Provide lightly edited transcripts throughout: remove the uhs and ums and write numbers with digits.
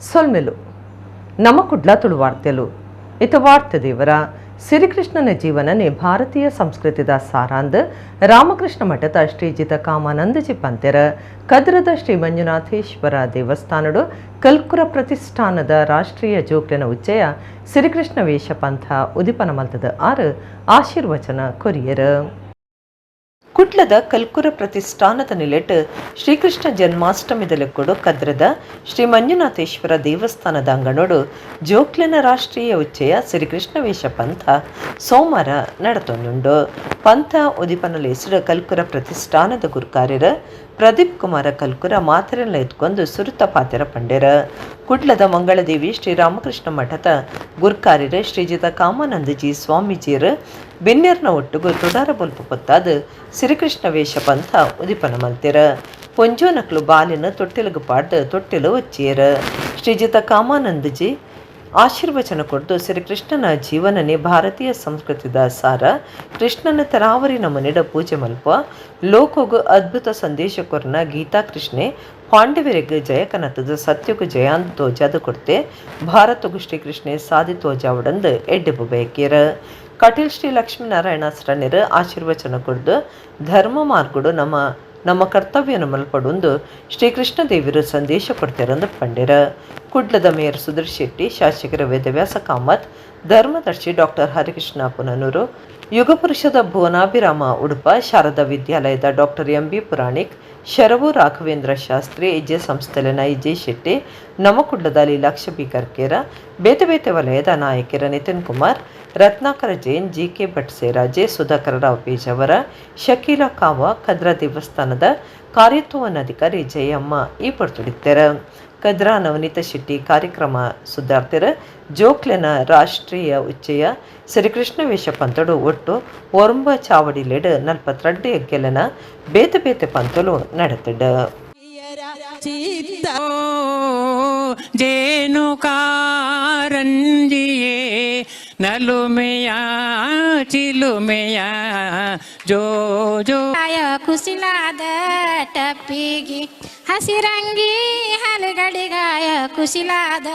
ಸೊಲ್ಮೆಲು. ನಮ್ಮ ಕುಡ್ಲ ತುಳು ವಾರ್ತೆಲು. ಇತ ವಾರ್ತೆ ದೇವರ ಶ್ರೀಕೃಷ್ಣನ ಜೀವನನೇ ಭಾರತೀಯ ಸಂಸ್ಕೃತಿದ ಸಾರಾಂದ್ ರಾಮಕೃಷ್ಣ ಮಠದ ಶ್ರೀಜಿತ ಕಾಮಾನಂದಜಿ ಪಂತೆರ. ಕದ್ರದ ಶ್ರೀ ಮಂಜುನಾಥೇಶ್ವರ ದೇವಸ್ಥಾನಡು ಕಲ್ಕುರ ಪ್ರತಿಷ್ಠಾನದ ರಾಷ್ಟ್ರೀಯ ಜೋಕ್ಲೆನ ಉಚ್ಚಯ ಶ್ರೀಕೃಷ್ಣ ವೇಷ ಪಂಥ ಉದಿಪನ ಮಲ್ತದ ಆರು ಆಶೀರ್ವಚನ ಕೊರಿಯರ್. ಕುಡ್ಲದ ಕಲ್ಕುರ ಪ್ರತಿಷ್ಠಾನದ ನಿಲೆಟ್ ಶ್ರೀಕೃಷ್ಣ ಜನ್ಮಾಷ್ಟಮಿದ ಲೆಕ್ಕೊಡು ಕದ್ರದ ಶ್ರೀ ಮಂಜುನಾಥೇಶ್ವರ ದೇವಸ್ಥಾನದ ಅಂಗಣೋಡು ಜೋಕ್ಲೆನ ರಾಷ್ಟ್ರೀಯ ಉಚ್ಚಯ ಶ್ರೀಕೃಷ್ಣ ವೇಷ ಪಂಥ ಸೋಮವಾರ ನಡತೊಂದುಂಡು. ಪಂಥ ಉದಿಪನ ಲೇಸ್ಡ್ ಕಲ್ಕುರ ಪ್ರತಿಷ್ಠಾನದ ಗುರುಕಾರ್ಯರ ಪ್ರದೀಪ್ ಕುಮಾರ ಕಲ್ಕುರ ಮಾತೆರೆನ್ಲ ಎದ್ಕೊಂದು ಸುರುತ ಪಾತೆರ ಪಂಡೆರ. ಕುಡ್ಲದ ಮಂಗಳದೇವಿ ಶ್ರೀರಾಮಕೃಷ್ಣ ಮಠದ ಗುರ್ಕಾರ್ಯರ ಶ್ರೀಜಿತ ಕಾಮಾನಂದಜಿ ಸ್ವಾಮೀಜಿಯರು ಬಿನ್ನೆರ್ನ ಒಟ್ಟುಗು ತುಡಾರ ಬೊಲ್ಪು ಪೊತ್ತಾದ್ ಶ್ರೀಕೃಷ್ಣ ವೇಷ ಪಂಥ ಉದಿಪನ ಮಲ್ತೆರ. ಪೊಂಜೋನಕ್ಲು ಬಾಲಿನ ತೊಟ್ಟಿಲುಗು ಪಾಡ್ದ್ ತೊಟ್ಟಿಲು ಒಚ್ಚಿಯರ್. ಶ್ರೀಜಿತ ಕಾಮಾನಂದಜಿ ಆಶೀರ್ವಚನ ಕೊಡ್ದು, ಶ್ರೀಕೃಷ್ಣನ ಜೀವನನೇ ಭಾರತೀಯ ಸಂಸ್ಕೃತಿದ ಸಾರ, ಕೃಷ್ಣನ ತರಾವರಿ ನಮನಿಡ ಪೂಜೆ ಮಲ್ಪ, ಲೋಕೋಗು ಅದ್ಭುತ ಸಂದೇಶ ಕೊರ್ನ ಗೀತಾ ಕೃಷ್ಣೆ ಪಾಂಡವರಿಗೆ ಜಯ ಕನತದ ಸತ್ಯಗು ಜಯಾಂದ್ ತೋಜಾದ ಕೊಡ್ತೆ, ಭಾರತಗು ಶ್ರೀಕೃಷ್ಣೆ ಸಾದಿ ತೋಜಾವಡಂದು ಎಡ್ಡೆಬು ಬಯಕೇರ. ಕಟೀಲ್ ಶ್ರೀ ಲಕ್ಷ್ಮೀನಾರಾಯಣ ಶರಣರು ಆಶೀರ್ವಚನ ಕೊಡ್ದು, ಧರ್ಮ ಮಾರ್ಗಡು ನಮ್ಮ ನಮ್ಮ ಕರ್ತವ್ಯನ ಮಲ್ಪಡೊಂದು ಶ್ರೀಕೃಷ್ಣ ದೇವರು ಸಂದೇಶ ಕೊಡ್ತಿರಂದು ಪಂಡೆರ. ಕುಡ್ಲದ ಮೇಯರ್ ಸುಧೀರ್ ಶೆಟ್ಟಿ, ಶಾಸಕರ ವೇದವ್ಯಾಸ ಕಾಮತ್, ಧರ್ಮದರ್ಶಿ ಡಾಕ್ಟರ್ ಹರಿಕೃಷ್ಣ ಪುನನೂರು, ಯುಗಪುರುಷದ ಭುವನಾಭಿರಾಮ ಉಡುಪ, ಶಾರದಾ ವಿದ್ಯಾಲಯದ doctor M B Puranik, Sharavu Raghavendra Shastri, ಇಜೆ ಸಂಸ್ಥೆಲೆನ ಇಜೆ ಶೆಟ್ಟಿ, ನಮಕುಡ್ಲದ ಲೀಲಾಕ್ಷ ಬಿ ಕರ್ಕೇರ, ಬೇತೆ ಬೇತೆ ವಲಯದ ನಾಯಕರ ನಿತಿನ್ ಕುಮಾರ್, ರತ್ನಾಕರ ಜೈನ್, ಜಿ ಕೆ ಭಟ್ ಸೇರಾಜೆ, ಸುಧಾಕರ ರಾವ್ ಪೇಜಾವರ, ಶಕೀಲಾ ಕಾವ, ಕದ್ರ ದೇವಸ್ಥಾನದ ಕಾರ್ಯತ್ವವನ್ನಾಧಿಕಾರಿ ಜಯಮ್ಮ ಈ ಪೊರ್ತುಡಿತ್ತೆರ್. ಕದ್ರಾ ನವನೀತ ಶೆಟ್ಟಿ ಕಾರ್ಯಕ್ರಮ ಸುಧಾರ್ತಿರ. ಜೋಕ್ಲೆನ ರಾಷ್ಟ್ರೀಯ ಉಚ್ಚಯ ಶ್ರೀಕೃಷ್ಣ ವೇಷ ಪಂತಡು ಒಟ್ಟು 9 ಚಾವಡಿಲೆಡ್ 42 ಎಗ್ಗೆಲನ ಬೇತೆ ಬೇತೆ ಪಂತಲು ನಡೆತಿಡ್. ಚಿತ್ತ ಜೇನು ಕಾರಂಜಿಯೇ, ನಲುಮೆಯ ಚಿಲುಮೆಯ, ಜೋ ಜೋ. ಆಯ ಕುಸಿಲಾದ ಟಪ್ಪಿಗಿ, ಹಸಿರಂಗಿ ಹಲಗಡಿಗಾಯ ಕುಸಿಲಾದ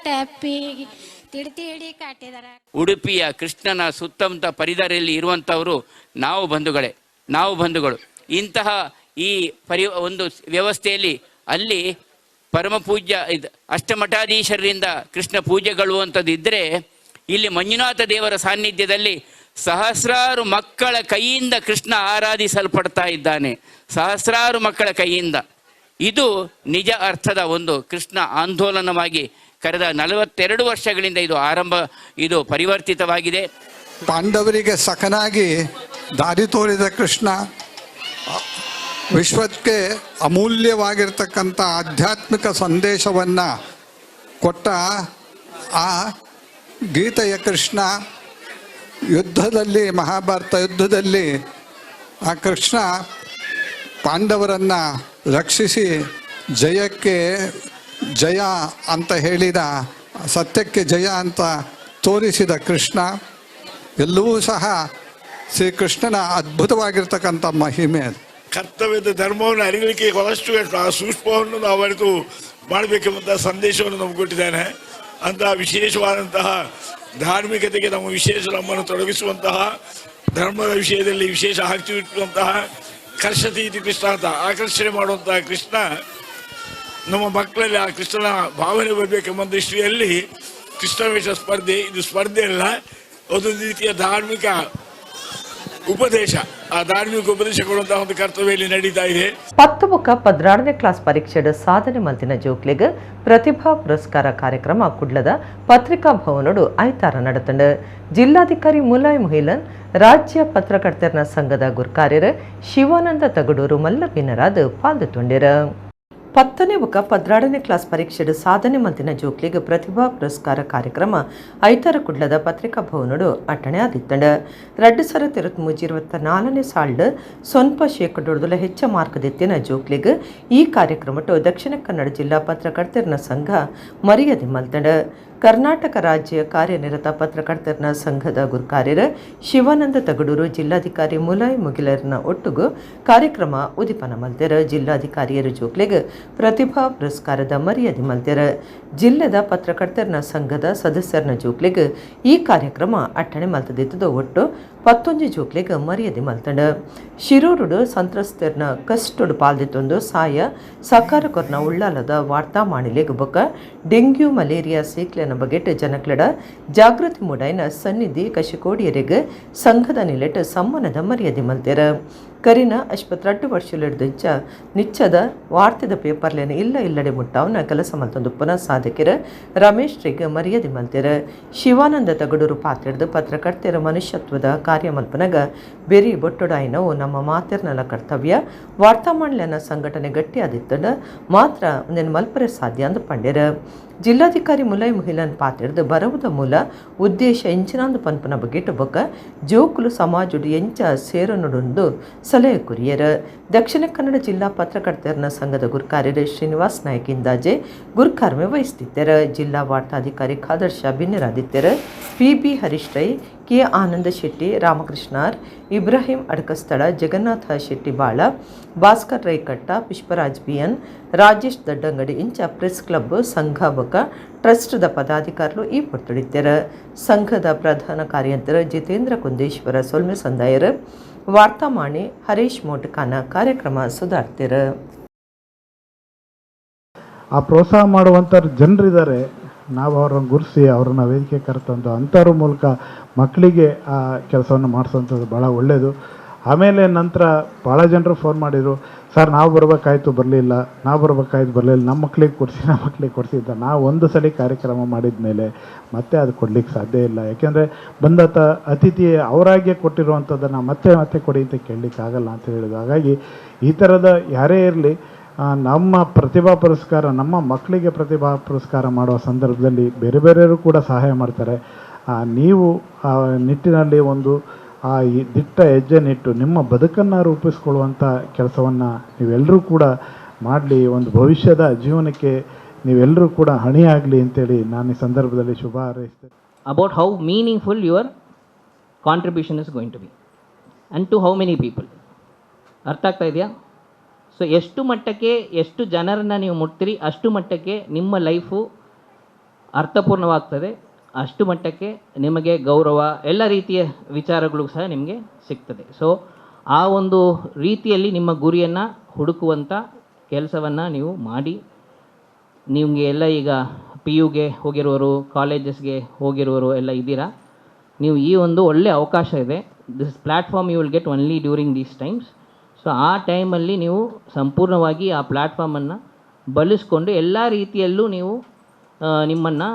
ಟಪ್ಪಿಗಿ, ತಿಡಿ ತಿಡಿ ಕಟ್ಟಿದರ. ಉಡುಪಿಯ ಕೃಷ್ಣನ ಸುತ್ತಮುತ್ತ ಪರಿಸರದಲ್ಲಿ ಇರುವಂಥವರು ನಾವು ಬಂಧುಗಳೇ, ನಾವು ಬಂಧುಗಳು. ಇಂತಹ ಈ ಒಂದು ವ್ಯವಸ್ಥೆಯಲ್ಲಿ ಅಲ್ಲಿ ಪರಮ ಪೂಜ್ಯ ಇದು ಅಷ್ಟಮಠಾಧೀಶರಿಂದ ಕೃಷ್ಣ ಪೂಜೆಗೊಳ್ಳುವಂಥದ್ದು ಇದ್ದರೆ, ಇಲ್ಲಿ ಮಂಜುನಾಥ ದೇವರ ಸಾನ್ನಿಧ್ಯದಲ್ಲಿ ಸಹಸ್ರಾರು ಮಕ್ಕಳ ಕೈಯಿಂದ ಕೃಷ್ಣ ಆರಾಧಿಸಲ್ಪಡ್ತಾ ಇದ್ದಾನೆ. ಸಹಸ್ರಾರು ಮಕ್ಕಳ ಕೈಯಿಂದ. ಇದು ನಿಜ ಅರ್ಥದ ಒಂದು ಕೃಷ್ಣ ಆಂದೋಲನವಾಗಿ ಕರೆದ 42 ವರ್ಷಗಳಿಂದ ಇದು ಆರಂಭ, ಇದು ಪರಿವರ್ತಿತವಾಗಿದೆ. ಪಾಂಡವರಿಗೆ ಸಖನಾಗಿ ದಾರಿ ತೋರಿದ ಕೃಷ್ಣ, ವಿಶ್ವಕ್ಕೆ ಅಮೂಲ್ಯವಾಗಿರ್ತಕ್ಕಂಥ ಆಧ್ಯಾತ್ಮಿಕ ಸಂದೇಶವನ್ನು ಕೊಟ್ಟ ಆ ಗೀತೆಯ ಕೃಷ್ಣ, ಯುದ್ಧದಲ್ಲಿ, ಮಹಾಭಾರತ ಯುದ್ಧದಲ್ಲಿ ಆ ಕೃಷ್ಣ ಪಾಂಡವರನ್ನು ರಕ್ಷಿಸಿ ಜಯಕ್ಕೆ ಜಯ ಅಂತ ಹೇಳಿದ, ಸತ್ಯಕ್ಕೆ ಜಯ ಅಂತ ತೋರಿಸಿದ ಕೃಷ್ಣ, ಎಲ್ಲವೂ ಸಹ ಶ್ರೀಕೃಷ್ಣನ ಅದ್ಭುತವಾಗಿರ್ತಕ್ಕಂಥ ಮಹಿಮೆ ಅದು. ಕರ್ತವ್ಯದ ಧರ್ಮವನ್ನು ಅರಿಯಲಿಕ್ಕೆ ಬಹಳಷ್ಟು ಆ ಸೂಕ್ಷ್ಮವನ್ನು ನಾವು ಅರಿತು ಮಾಡಬೇಕೆಂಬಂತಹ ಸಂದೇಶವನ್ನು ನಮ್ಗೆ ಕೊಟ್ಟಿದ್ದಾನೆ. ಅಂತಹ ವಿಶೇಷವಾದಂತಹ ಧಾರ್ಮಿಕತೆಗೆ ನಮ್ಮ ವಿಶೇಷ ನಮ್ಮನ್ನು ತೊಡಗಿಸುವಂತಹ, ಧರ್ಮದ ವಿಷಯದಲ್ಲಿ ವಿಶೇಷ ಆಸಕ್ತಿ ಇಟ್ಟುವಂತಹ, ಕರ್ಷತೀತಿ ಕೃಷ್ಣ ಅಂತ ಆಕರ್ಷಣೆ ಮಾಡುವಂತಹ ಕೃಷ್ಣ, ನಮ್ಮ ಮಕ್ಕಳಲ್ಲಿ ಆ ಕೃಷ್ಣನ ಭಾವನೆ ಬರಬೇಕೆಂಬ ದೃಷ್ಟಿಯಲ್ಲಿ ಕೃಷ್ಣವೇಷ ಸ್ಪರ್ಧೆ. ಇದು ಸ್ಪರ್ಧೆ ಅಲ್ಲ, ಅದೊಂದು ರೀತಿಯ ಧಾರ್ಮಿಕ ಉಪದೇಶ. ಆ ಧಾರ್ಮಿಕ ಉಪದೇಶ ಕೊಡುವಂತಹ ಒಂದು ಕರ್ತವ್ಯ ಇಲ್ಲಿ ನಡೀತಾ ಇದೆ. 10 ಬೊಕ್ಕ 12ನೇ ಕ್ಲಾಸ್ ಪರೀಕ್ಷೆಡ್ ಸಾಧನೆ ಮಲ್ತಿನ ಜೋಕ್ಲೆಗ್ ಪ್ರತಿಭಾ ಪುರಸ್ಕಾರ ಕಾರ್ಯಕ್ರಮ ಕುಡ್ಲದ ಪತ್ರಿಕಾ ಭವನಡು ಐತಾರ ನಡತಂಡು. ಜಿಲ್ಲಾಧಿಕಾರಿ ಮುಲಾಯ್ ಮುಹಿಲನ್, ರಾಜ್ಯ ಪತ್ರಕರ್ತರ ಸಂಘದ ಗುರ್ಕಾರ್ಯರ್ ಶಿವಾನಂದ ತಗಡೂರು ಮಲ್ಲಬಿನರಾದ್ ಪಾಲ್ದು ತೊಂಡಿರ. 10ನೇ ಬೊಕ್ಕ 12ನೇ ಕ್ಲಾಸ್ ಪರೀಕ್ಷೆಡ್ ಸಾಧನೆ ಮಲ್ತಿನ ಜೋಕ್ಲೆಗ್ ಪ್ರತಿಭಾ ಪುರಸ್ಕಾರ ಕಾರ್ಯಕ್ರಮ ಐತಾರ ಕುಡ್ಲದ ಪತ್ರಿಕಾ ಭವನಡು ಅಟ್ಟಣೆ ಆದಿತ್ತಂಡ. 2023-24ನೇ ಸಾಲ್ಡ್ ಸ್ವಲ್ಪ ಶೇಕಡೊಡ್ದುಲ ಹೆಚ್ಚ ಮಾರ್ಕ್ ದೆತ್ತಿನ ಜೋಕ್ಲೆಗ್ ಈ ಕಾರ್ಯಕ್ರಮಟ್ಟು ದಕ್ಷಿಣ ಕನ್ನಡ ಜಿಲ್ಲಾ ಪತ್ರಕರ್ತರ ಸಂಘ ಮರ್ಯಾದೆ ಮಲ್ತಂಡ. Karnataka ರಾಜ್ಯ ಕಾರ್ಯನಿರತ ಪತ್ರಕರ್ತರನ ಸಂಘದ ಗುರ್ಕಾರ್ಯರ ಶಿವಾನಂದ ತಗಡೂರು ಜಿಲ್ಲಾಧಿಕಾರಿ ಮುಲಾಯ್ ಮುಗಿಲರ್ನ ಒಟ್ಟುಗು ಕಾರ್ಯಕ್ರಮ ಉದಿಪನ ಮಲ್ತೆರ್. ಜಿಲ್ಲಾಧಿಕಾರಿಯರು ಜೋಕ್ಲೆಗ್ ಪ್ರತಿಭಾ ಪುರಸ್ಕಾರದ ಮರ್ಯಾದೆ ಮಲ್ತೆರ್. ಜಿಲ್ಲೆದ ಪತ್ರಕರ್ತರನ ಸಂಘದ ಸದಸ್ಯರನ ಜೋಕ್ಲೆಗ್ ಈ ಕಾರ್ಯಕ್ರಮ ಅಟ್ಟಣೆ ಮಲ್ತದಿತ್ತದು. ಒಟ್ಟು 11 ಜೋಕ್ಲೆಗ್ ಮರ್ಯಾದೆ ಮಲ್ತಂಡ್. ಶಿರೂರುಡು ಸಂತ್ರಸ್ತರ್ನ ಕಷ್ಟೊಡು ಪಾಲ್ದಿತ್ತೊಂದು ಸಾಯ ಸಹಕಾರ ಕೊರ್ನ ಉಳ್ಳಾಲದ ವಾರ್ತಾ ಮಾಣಿಲೆಗ್ ಬೊಕ್ಕ ಡೆಂಗ್ಯೂ ಮಲೇರಿಯಾ ಸೀಕ್ಲೆನ ಬಗೆಟ್ ಜನಕ್ಲೆಡ ಜಾಗೃತಿ ಮೂಡಾಯಿನ ಸನ್ನಿಧಿ ಕಶಿಕೋಡಿಯರಿಗೆ ಸಂಘದ ನಿಲೆಟ್ ಸಮ್ಮಾನದ ಮರ್ಯಾದೆ ಮಲ್ತೆರ್. ಕರಿನ 52 ವರ್ಷಲೆಡ್ದಿಂಚ ನಿಚ್ಚದ ವಾರ್ತೆದ ಪೇಪರ್ಲೇನ ಇಲ್ಲ ಇಲ್ಲಡೆ ಮುಟ್ಟಾವನ ಕೆಲಸ ಮಲ್ತೊಂದುಪ್ಪುನ ಸಾಧಕರ ರಮೇಶ್ ರಿಗೆ ಮರ್ಯಾದೆ ಮಲ್ತೆರ್. ಶಿವಾನಂದ ತಗಡೂರು ಪಾತ್ರೆಡ್ದು ಪತ್ರಕರ್ತರ ಮನುಷ್ಯತ್ವದ ಕಾರ್ಯ ಮಲ್ಪನಗ ಬೆರಿ ಬೊಟ್ಟೊಡಾಯಿನವು ನಮ್ಮ ಮಾತೆರ್ನಲ ಕರ್ತವ್ಯ. ವಾರ್ತಾಮಾಂಡ್ಲನ ಸಂಘಟನೆ ಗಟ್ಟಿಯಾದಿತ್ತಂಡ ಮಾತ್ರ ಒಂದೆನ್ ಮಲ್ಪರೆ ಸಾಧ್ಯ ಅಂದ್ ಪಂಡೆರ್. ಜಿಲ್ಲಾಧಿಕಾರಿ ಮುಲೈ ಮುಹಿಲನ್ ಪಾತ್ರೆಡ್ದು ಬರವುದ ಮೂಲ ಉದ್ದೇಶ ಎಂಚಿನಾಂದು ಪನ್ಪುನ ಬಗೆಟ್ ಬೊಕ್ಕ ಜೋಕುಲು ಸಮಾಜುಡು ಎಂಚ ಸೇರನುಡುಂದು ಸಲಹೆ ಕುರಿಯರ್. ದಕ್ಷಿಣ ಕನ್ನಡ ಜಿಲ್ಲಾ ಪತ್ರಕರ್ತರನ ಸಂಘದ ಗುರ್ಕಾರ್ಯರು ಶ್ರೀನಿವಾಸ್ ನಾಯ್ಕ ಇಂದಾಜೆ ಗುರ್ಕಾರ್ಮೆ ವಹಿಸುತ್ತಿದ್ದರು. ಜಿಲ್ಲಾ ವಾರ್ತಾಧಿಕಾರಿ Khader Shah ಬಿನ್ನೆರಾದಿತ್ಯರು. P B Harish Rai, K Ananda Shetty, ರಾಮಕೃಷ್ಣಾರ್, Ibrahim ಅಡಕಸ್ಥಳ, Jagannath Shetty Bala, Bhaskar Rai ಕಟ್ಟ, ಪುಷ್ಪರಾಜ್ ಬಿಎನ್, ರಾಜೇಶ್ ದಡ್ಡಂಗಡಿ ಇಂಚ ಪ್ರೆಸ್ ಕ್ಲಬ್ ಸಂಘ ಬೊಕ್ಕ ಟ್ರಸ್ಟ್ದ ಪದಾಧಿಕಾರಿಗಳು ಈ ಪೊರ್ತುಡಿದ್ದರು. ಸಂಘದ ಪ್ರಧಾನ ಕಾರ್ಯಂತರ ಜಿತೇಂದ್ರ ಕುಂದೇಶ್ವರ ಸೊಲ್ಮೆ ಸಂದಾಯರು. ವಾರ್ತಾಮಾಣಿ ಹರೀಶ್ ಮೋಟಕಾನ ಕಾರ್ಯಕ್ರಮ ಸುಧಾರ್ತಿರು. ಆ ಪ್ರೋತ್ಸಾಹ ಮಾಡುವಂಥ ಜನರಿದ್ದಾರೆ. ನಾವು ಅವ್ರನ್ನ ಗುರುತಿಸಿ ಅವ್ರನ್ನ ವೇದಿಕೆ ಕರೆತಂದು ಅಂಥವ್ರ ಮೂಲಕ ಮಕ್ಕಳಿಗೆ ಆ ಕೆಲಸವನ್ನು ಮಾಡಿಸೋವಂಥದ್ದು ಭಾಳ ಒಳ್ಳೆಯದು. ಆಮೇಲೆ ನಂತರ ಭಾಳ ಜನರು ಫೋನ್ ಮಾಡಿದರು, ಸರ್ ನಾವು ಬರಬೇಕಾಯ್ತು ಬರಲಿಲ್ಲ, ನಾವು ಬರಬೇಕಾಯ್ತು ಬರಲಿಲ್ಲ, ನಮ್ಮ ಮಕ್ಳಿಗೆ ಕೊಡಿಸಿ, ನಮ್ಮ ಮಕ್ಳಿಗೆ ಕೊಡಿಸಿ ಅಂತ. ನಾವು ಒಂದು ಸಲ ಕಾರ್ಯಕ್ರಮ ಮಾಡಿದ ಮೇಲೆ ಮತ್ತೆ ಅದು ಕೊಡ್ಲಿಕ್ಕೆ ಸಾಧ್ಯ ಇಲ್ಲ. ಯಾಕೆಂದರೆ ಬಂದಂಥ ಅತಿಥಿ ಅವರಾಗೆ ಕೊಟ್ಟಿರುವಂಥದ್ದನ್ನು ಮತ್ತೆ ಮತ್ತೆ ಕೊಡಿ ಅಂತ ಕೇಳಲಿಕ್ಕೆ ಆಗಲ್ಲ ಅಂತ ಹೇಳಿದ್ರು. ಹಾಗಾಗಿ ಈ ಥರದ ಯಾರೇ ಇರಲಿ, ನಮ್ಮ ಪ್ರತಿಭಾ ಪುರಸ್ಕಾರ, ನಮ್ಮ ಮಕ್ಕಳಿಗೆ ಪ್ರತಿಭಾ ಪುರಸ್ಕಾರ ಮಾಡುವ ಸಂದರ್ಭದಲ್ಲಿ ಬೇರೆ ಬೇರೆಯವರು ಕೂಡ ಸಹಾಯ ಮಾಡ್ತಾರೆ. ನೀವು ಆ ನಿಟ್ಟಿನಲ್ಲಿ ಒಂದು ಈ ದಿಟ್ಟ ಹೆಜ್ಜೆನಿಟ್ಟು ನಿಮ್ಮ ಬದುಕನ್ನು ರೂಪಿಸ್ಕೊಳ್ಳುವಂಥ ಕೆಲಸವನ್ನು ನೀವೆಲ್ಲರೂ ಕೂಡ ಮಾಡಲಿ. ಒಂದು ಭವಿಷ್ಯದ ಜೀವನಕ್ಕೆ ನೀವೆಲ್ಲರೂ ಕೂಡ ಹಣಿಯಾಗಲಿ ಅಂತೇಳಿ ನಾನು ಈ ಸಂದರ್ಭದಲ್ಲಿ ಶುಭ ಹಾರೈಸ್ತೇನೆ. About how meaningful your contribution is going to be and to how many people. ಅರ್ಥ ಆಗ್ತಾ ಇದೆಯಾ? ಸೊ ಎಷ್ಟು ಮಟ್ಟಕ್ಕೆ ಎಷ್ಟು ಜನರನ್ನು ನೀವು ಮುಟ್ತೀರಿ, ಅಷ್ಟು ಮಟ್ಟಕ್ಕೆ ನಿಮ್ಮ ಲೈಫು ಅರ್ಥಪೂರ್ಣವಾಗ್ತದೆ. ಅಷ್ಟು ಮಟ್ಟಕ್ಕೆ ನಿಮಗೆ ಗೌರವ, ಎಲ್ಲ ರೀತಿಯ ವಿಚಾರಗಳು ಸಹ ನಿಮಗೆ ಸಿಗ್ತದೆ. ಸೊ ಆ ಒಂದು ರೀತಿಯಲ್ಲಿ ನಿಮ್ಮ ಗುರಿಯನ್ನು ಹುಡುಕುವಂಥ ಕೆಲಸವನ್ನು ನೀವು ಮಾಡಿ. ನಿಮಗೆ ಎಲ್ಲ ಈಗ ಪಿಯುಗೆ ಹೋಗಿರುವವರು, ಕಾಲೇಜಸ್ಗೆ ಹೋಗಿರುವವರು ಎಲ್ಲ ಇದ್ದೀರಾ. ನೀವು ಈ ಒಂದು ಒಳ್ಳೆಯ ಅವಕಾಶ ಇದೆ. This platform you will get only during these times. So ಆ ಟೈಮಲ್ಲಿ ನೀವು ಸಂಪೂರ್ಣವಾಗಿ ಆ ಪ್ಲ್ಯಾಟ್ಫಾರ್ಮನ್ನು ಬಳಸ್ಕೊಂಡು ಎಲ್ಲ ರೀತಿಯಲ್ಲೂ ನೀವು ನಿಮ್ಮನ್ನು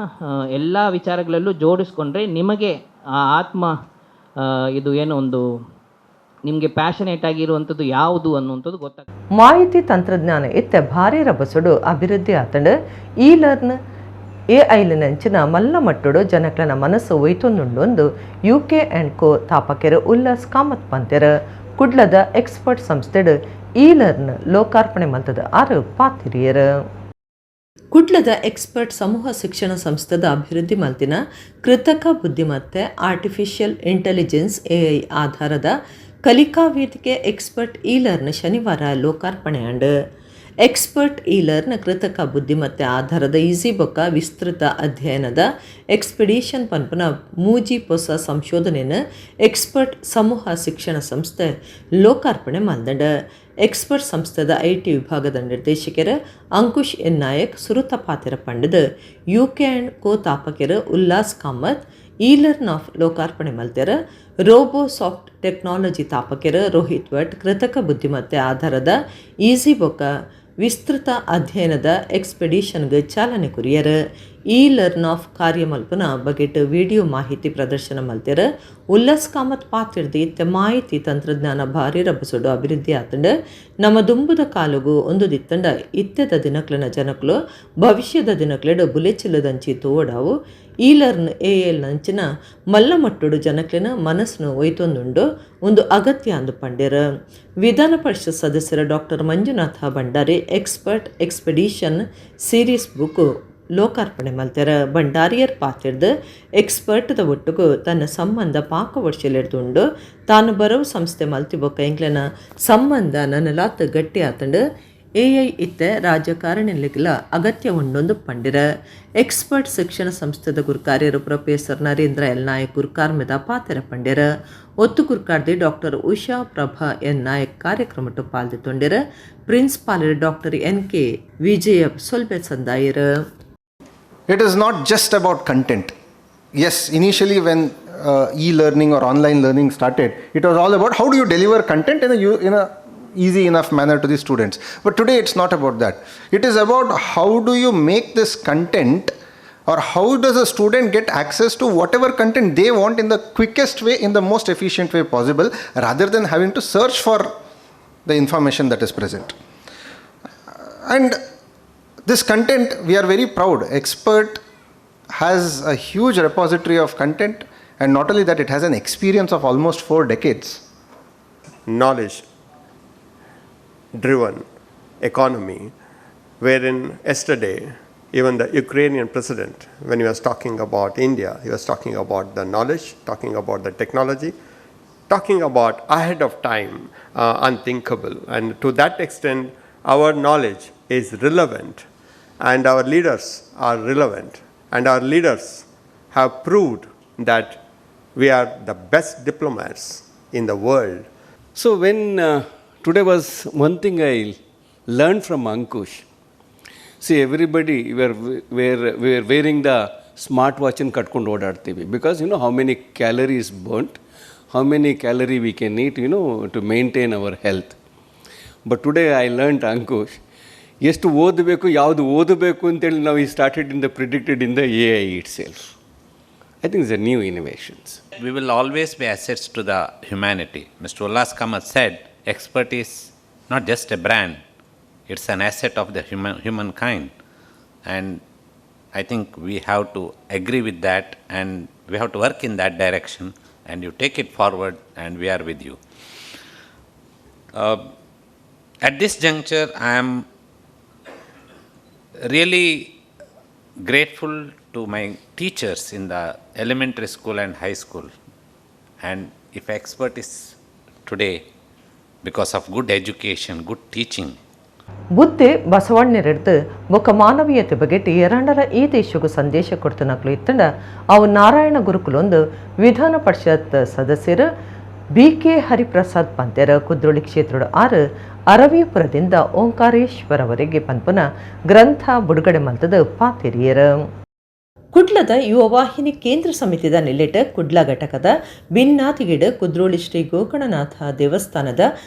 ಎಲ್ಲ ವಿಚಾರಗಳಲ್ಲೂ ಜೋಡಿಸ್ಕೊಂಡ್ರೆ ನಿಮಗೆ ಆ ಆತ್ಮ ಇದು ಏನೋ ಒಂದು ನಿಮಗೆ ಪ್ಯಾಷನೇಟ್ ಆಗಿರುವಂಥದ್ದು ಯಾವುದು ಅನ್ನುವಂಥದ್ದು ಗೊತ್ತಾಗ್ತದೆ. ಮಾಹಿತಿ ತಂತ್ರಜ್ಞಾನ ಇತ್ತೆ ಭಾರಿ ರಭಸೊಡು ಅಭಿವೃದ್ಧಿ ಆತಂಡ್. ಈ ಲರ್ನ್ ಎಐಲಿನಂಚಿನ ಮಲ್ಲ ಮಟ್ಟುಡು ಜನಕ್ಲನ ಮನಸ್ಸು ಒಯ್ತೊಂದುಂಡು UK and co ತಾಪಕೆರು Ullas Kamath ಪಂತೆರ್. ಕುಡ್ಲದ ಎಕ್ಸ್ಪರ್ಟ್ ಸಂಸ್ಥೆಡ್ ಈ ಲರ್ನ್ ಲೋಕಾರ್ಪಣೆ ಮಲ್ತದ ಆರು ಪಾತಿರಿಯರ್. ಕುಡ್ಲದ ಎಕ್ಸ್ಪರ್ಟ್ ಸಮೂಹ ಶಿಕ್ಷಣ ಸಂಸ್ಥೆದ ಅಭಿವೃದ್ಧಿ ಮಲ್ತಿನ ಕೃತಕ ಬುದ್ಧಿಮತ್ತೆ artificial intelligence AI ಆಧಾರದ ಕಲಿಕಾ ವೇದಿಕೆ expert E learn ಶನಿವಾರ ಲೋಕಾರ್ಪಣೆ and. Expert E learn ಕೃತಕ ಬುದ್ಧಿಮತ್ತೆ ಆಧಾರದ ಈಸಿ ಬೊಕ್ಕ ವಿಸ್ತೃತ ಅಧ್ಯಯನದ ಎಕ್ಸ್ಪಿಡಿಷನ್ ಪನ್ಪುನ ಮೂಜಿ ಪೊಸ ಸಂಶೋಧನೆಯನ್ನು ಎಕ್ಸ್ಪರ್ಟ್ ಸಮೂಹ ಶಿಕ್ಷಣ ಸಂಸ್ಥೆ ಲೋಕಾರ್ಪಣೆ ಮಲ್ದಂಡ. ಎಕ್ಸ್ಪರ್ಟ್ ಸಂಸ್ಥೆದ IT ವಿಭಾಗದ ನಿರ್ದೇಶಕರ ಅಂಕುಶ್ ಎನ್ ನಾಯಕ್ ಸುರುತ ಪಾತಿರ ಪಂಡದ UK and co ತಾಪಕರ Ullas Kamath E learn of ಲೋಕಾರ್ಪಣೆ ಮಲ್ತೆರ. Robo soft technology ತಾಪಕರ Rohit Bhat ಕೃತಕ ಬುದ್ಧಿಮತ್ತೆ ಆಧಾರದ ಈಸಿ ಬೊಕ್ಕ ವಿಸ್ತೃತ ಅಧ್ಯಯನದ ಎಕ್ಸ್ಪೆಡಿಷನ್ಗೆ ಚಾಲನೆ ಕುರಿಯರ್. E learn of ಕಾರ್ಯಮಲ್ಪನ ಬಗೆಟ್ ವಿಡಿಯೋ ಮಾಹಿತಿ ಪ್ರದರ್ಶನ ಮಲ್ತೆರ್. ಉಲ್ಲಾಸ್ ಕಾಮತ್ ಪಾತಿರ್ದು ಇತ್ತೆ ಮಾಹಿತಿ ತಂತ್ರಜ್ಞಾನ ಭಾರಿ ರಭಸೊಡು ಅಭಿವೃದ್ಧಿ ಆತಂಡ. ನಮ್ಮ ದುಂಬುದ ಕಾಲುಗು ಒಂದು ದಿತ್ತಂಡ ಇತ್ತೆದ ದಿನಕ್ಲನ ಜನಕ್ಲು ಭವಿಷ್ಯದ ದಿನಕ್ಲೆಡ್ ಬುಲೆಚಿಲ್ಲದಂಚಿ ತೋಡಾವು. ಈ learn A L ನಂಚಿನ ಮಲ್ಲ ಮಟ್ಟುಡು ಜನಕ್ಲೆನ ಮನಸ್ಸನ್ನು ಒಯ್ತೊಂದುಂಡು ಒಂದು ಅಗತ್ಯ ಅಂದು ಪಂಡೆರ್. ವಿಧಾನ ಪರಿಷತ್ ಸದಸ್ಯರ doctor Manjunatha Bhandari expert expedition series book ಲೋಕಾರ್ಪಣೆ ಮಲ್ತೆರ್. ಭಂಡಾರಿಯರ್ ಪಾತಿರ್ದ್ ಎಕ್ಸ್ಪರ್ಟ್ದ ಒಟ್ಟುಗು ತನ್ನ ಸಂಬಂಧ ಪಾಕ ವರ್ಷಲೆಡ್ದುಂಡು. ತಾನು ಬರವು ಸಂಸ್ಥೆ ಮಲ್ತಿ ಬೊಕ್ಕ ಎಂಕ್ಲೆನ ಸಂಬಂಧ ನನಲಾತ್ ಗಟ್ಟಿ ಆತುಂಡು. ಎಐ ಇತ್ತೆ ರಾಜಕಾರಣಿಲೆಗ್ಲ ಅಗತ್ಯ ಉಂಡೊಂದು ಪಂಡಿರ. ಎಕ್ಸ್ಪರ್ಟ್ ಶಿಕ್ಷಣ ಸಂಸ್ಥೆದ ಗುರುಕಾರ್ಯರು ಪ್ರೊಫೆಸರ್ ನರೇಂದ್ರ ಎಲ್ ನಾಯಕ್ ಗುರುಕಾರ್ಮೆದ ಪಾತೆರ ಪಂಡಿರ. ಒತ್ತು ಗುರುಕಾರ್ದಿ ಡಾಕ್ಟರ್ ಉಷಾ ಪ್ರಭಾ ಎನ್ ನಾಯಕ್ ಕಾರ್ಯಕ್ರಮಟ್ಟು ಪಾಲ್ದಿತ್ತೊಂಡಿರ. ಪ್ರಿನ್ಸಿಪಾಲರ್ ಡಾಕ್ಟರ್ ಎನ್ ಕೆ ವಿಜಯ ಸೊಲ್ಬೆ ಸಂದಾಯರು. It is not just about content. Yes, initially when e-learning or online learning started, it was all about how do you deliver content in a easy enough manner to the students. But today it's not about that. It is about how do you make this content, or how does a student get access to whatever content they want in the quickest way, in the most efficient way possible, rather than having to search for the information that is present. And this content, we are very proud. Expert has a huge repository of content, and not only that, it has an experience of almost 4 decades. Knowledge driven economy, wherein yesterday, even the Ukrainian president, when he was talking about India, he was talking about the knowledge, talking about the technology, talking about ahead of time, unthinkable. And to that extent, our knowledge is relevant, and our leaders are relevant, and our leaders have proved that we are the best diplomats in the world. So when today was one thing I learned from Ankush. See, everybody were wearing the smart watch and ಕಟ್ಕೊಂಡು ಓಡಾಡ್ತೀವಿ because you know how many calories burnt, how many calorie we can eat to maintain our health. But today I learned Ankush ಎಷ್ಟು ಓದಬೇಕು, ಯಾವುದು ಓದಬೇಕು ಅಂತೇಳಿ ನಾವು ಈ started in the predicted in the AI itself. I think it's a new innovations. We will always be assets to the humanity. Mr. Ullas Kamath said, expert is not just a brand, it's an asset of the humankind. And I think we have to agree with that and we have to work in that direction, and you take it forward and we are with you. At this juncture, I am really grateful to my teachers in the elementary school and high school. And if expert is today, because of good education, good teaching, ಬುದ್ಧೆ ಬಸವಣ್ಣರೆಡ್ದು ಬೊಕ್ಕ ಮಾನವೀಯತೆ ಬಗೆಟ್ ಎರಡರ ಈ ದೇಶಕ್ಕೂ ಸಂದೇಶ ಕೊಡ್ತನಕ್ಲು ಇತ್ತಂಡ ಅವು ನಾರಾಯಣ ಗುರುಕುಲೊಂದು ವಿಧಾನ ಪರಿಷತ್ ಸದಸ್ಯರು ಬಿ ಕೆ ಹರಿಪ್ರಸಾದ್ ಪಂತೆರ. ಕುದ್ರೋಳಿ ಕ್ಷೇತ್ರದ ಆರು ಅರವೀಪುರದಿಂದ ಓಂಕಾರೇಶ್ವರವರೆಗೆ ಪನ್ಪುನ ಗ್ರಂಥ ಬಿಡುಗಡೆ ಮಲ್ತದ ಪಾತೆರಿಯರು. ಕುಡ್ಲದ ಯುವವಾಹಿನಿ ಕೇಂದ್ರ ಸಮಿತಿದ ನಿಲೆಟ್ ಕುಡ್ಲ ಘಟಕದ ಬಿನ್ನಾತಿಗಿಡು ಕುದ್ರೋಳಿ ಶ್ರೀ ಗೋಕರ್ಣನಾಥ ದೇವಸ್ಥಾನದ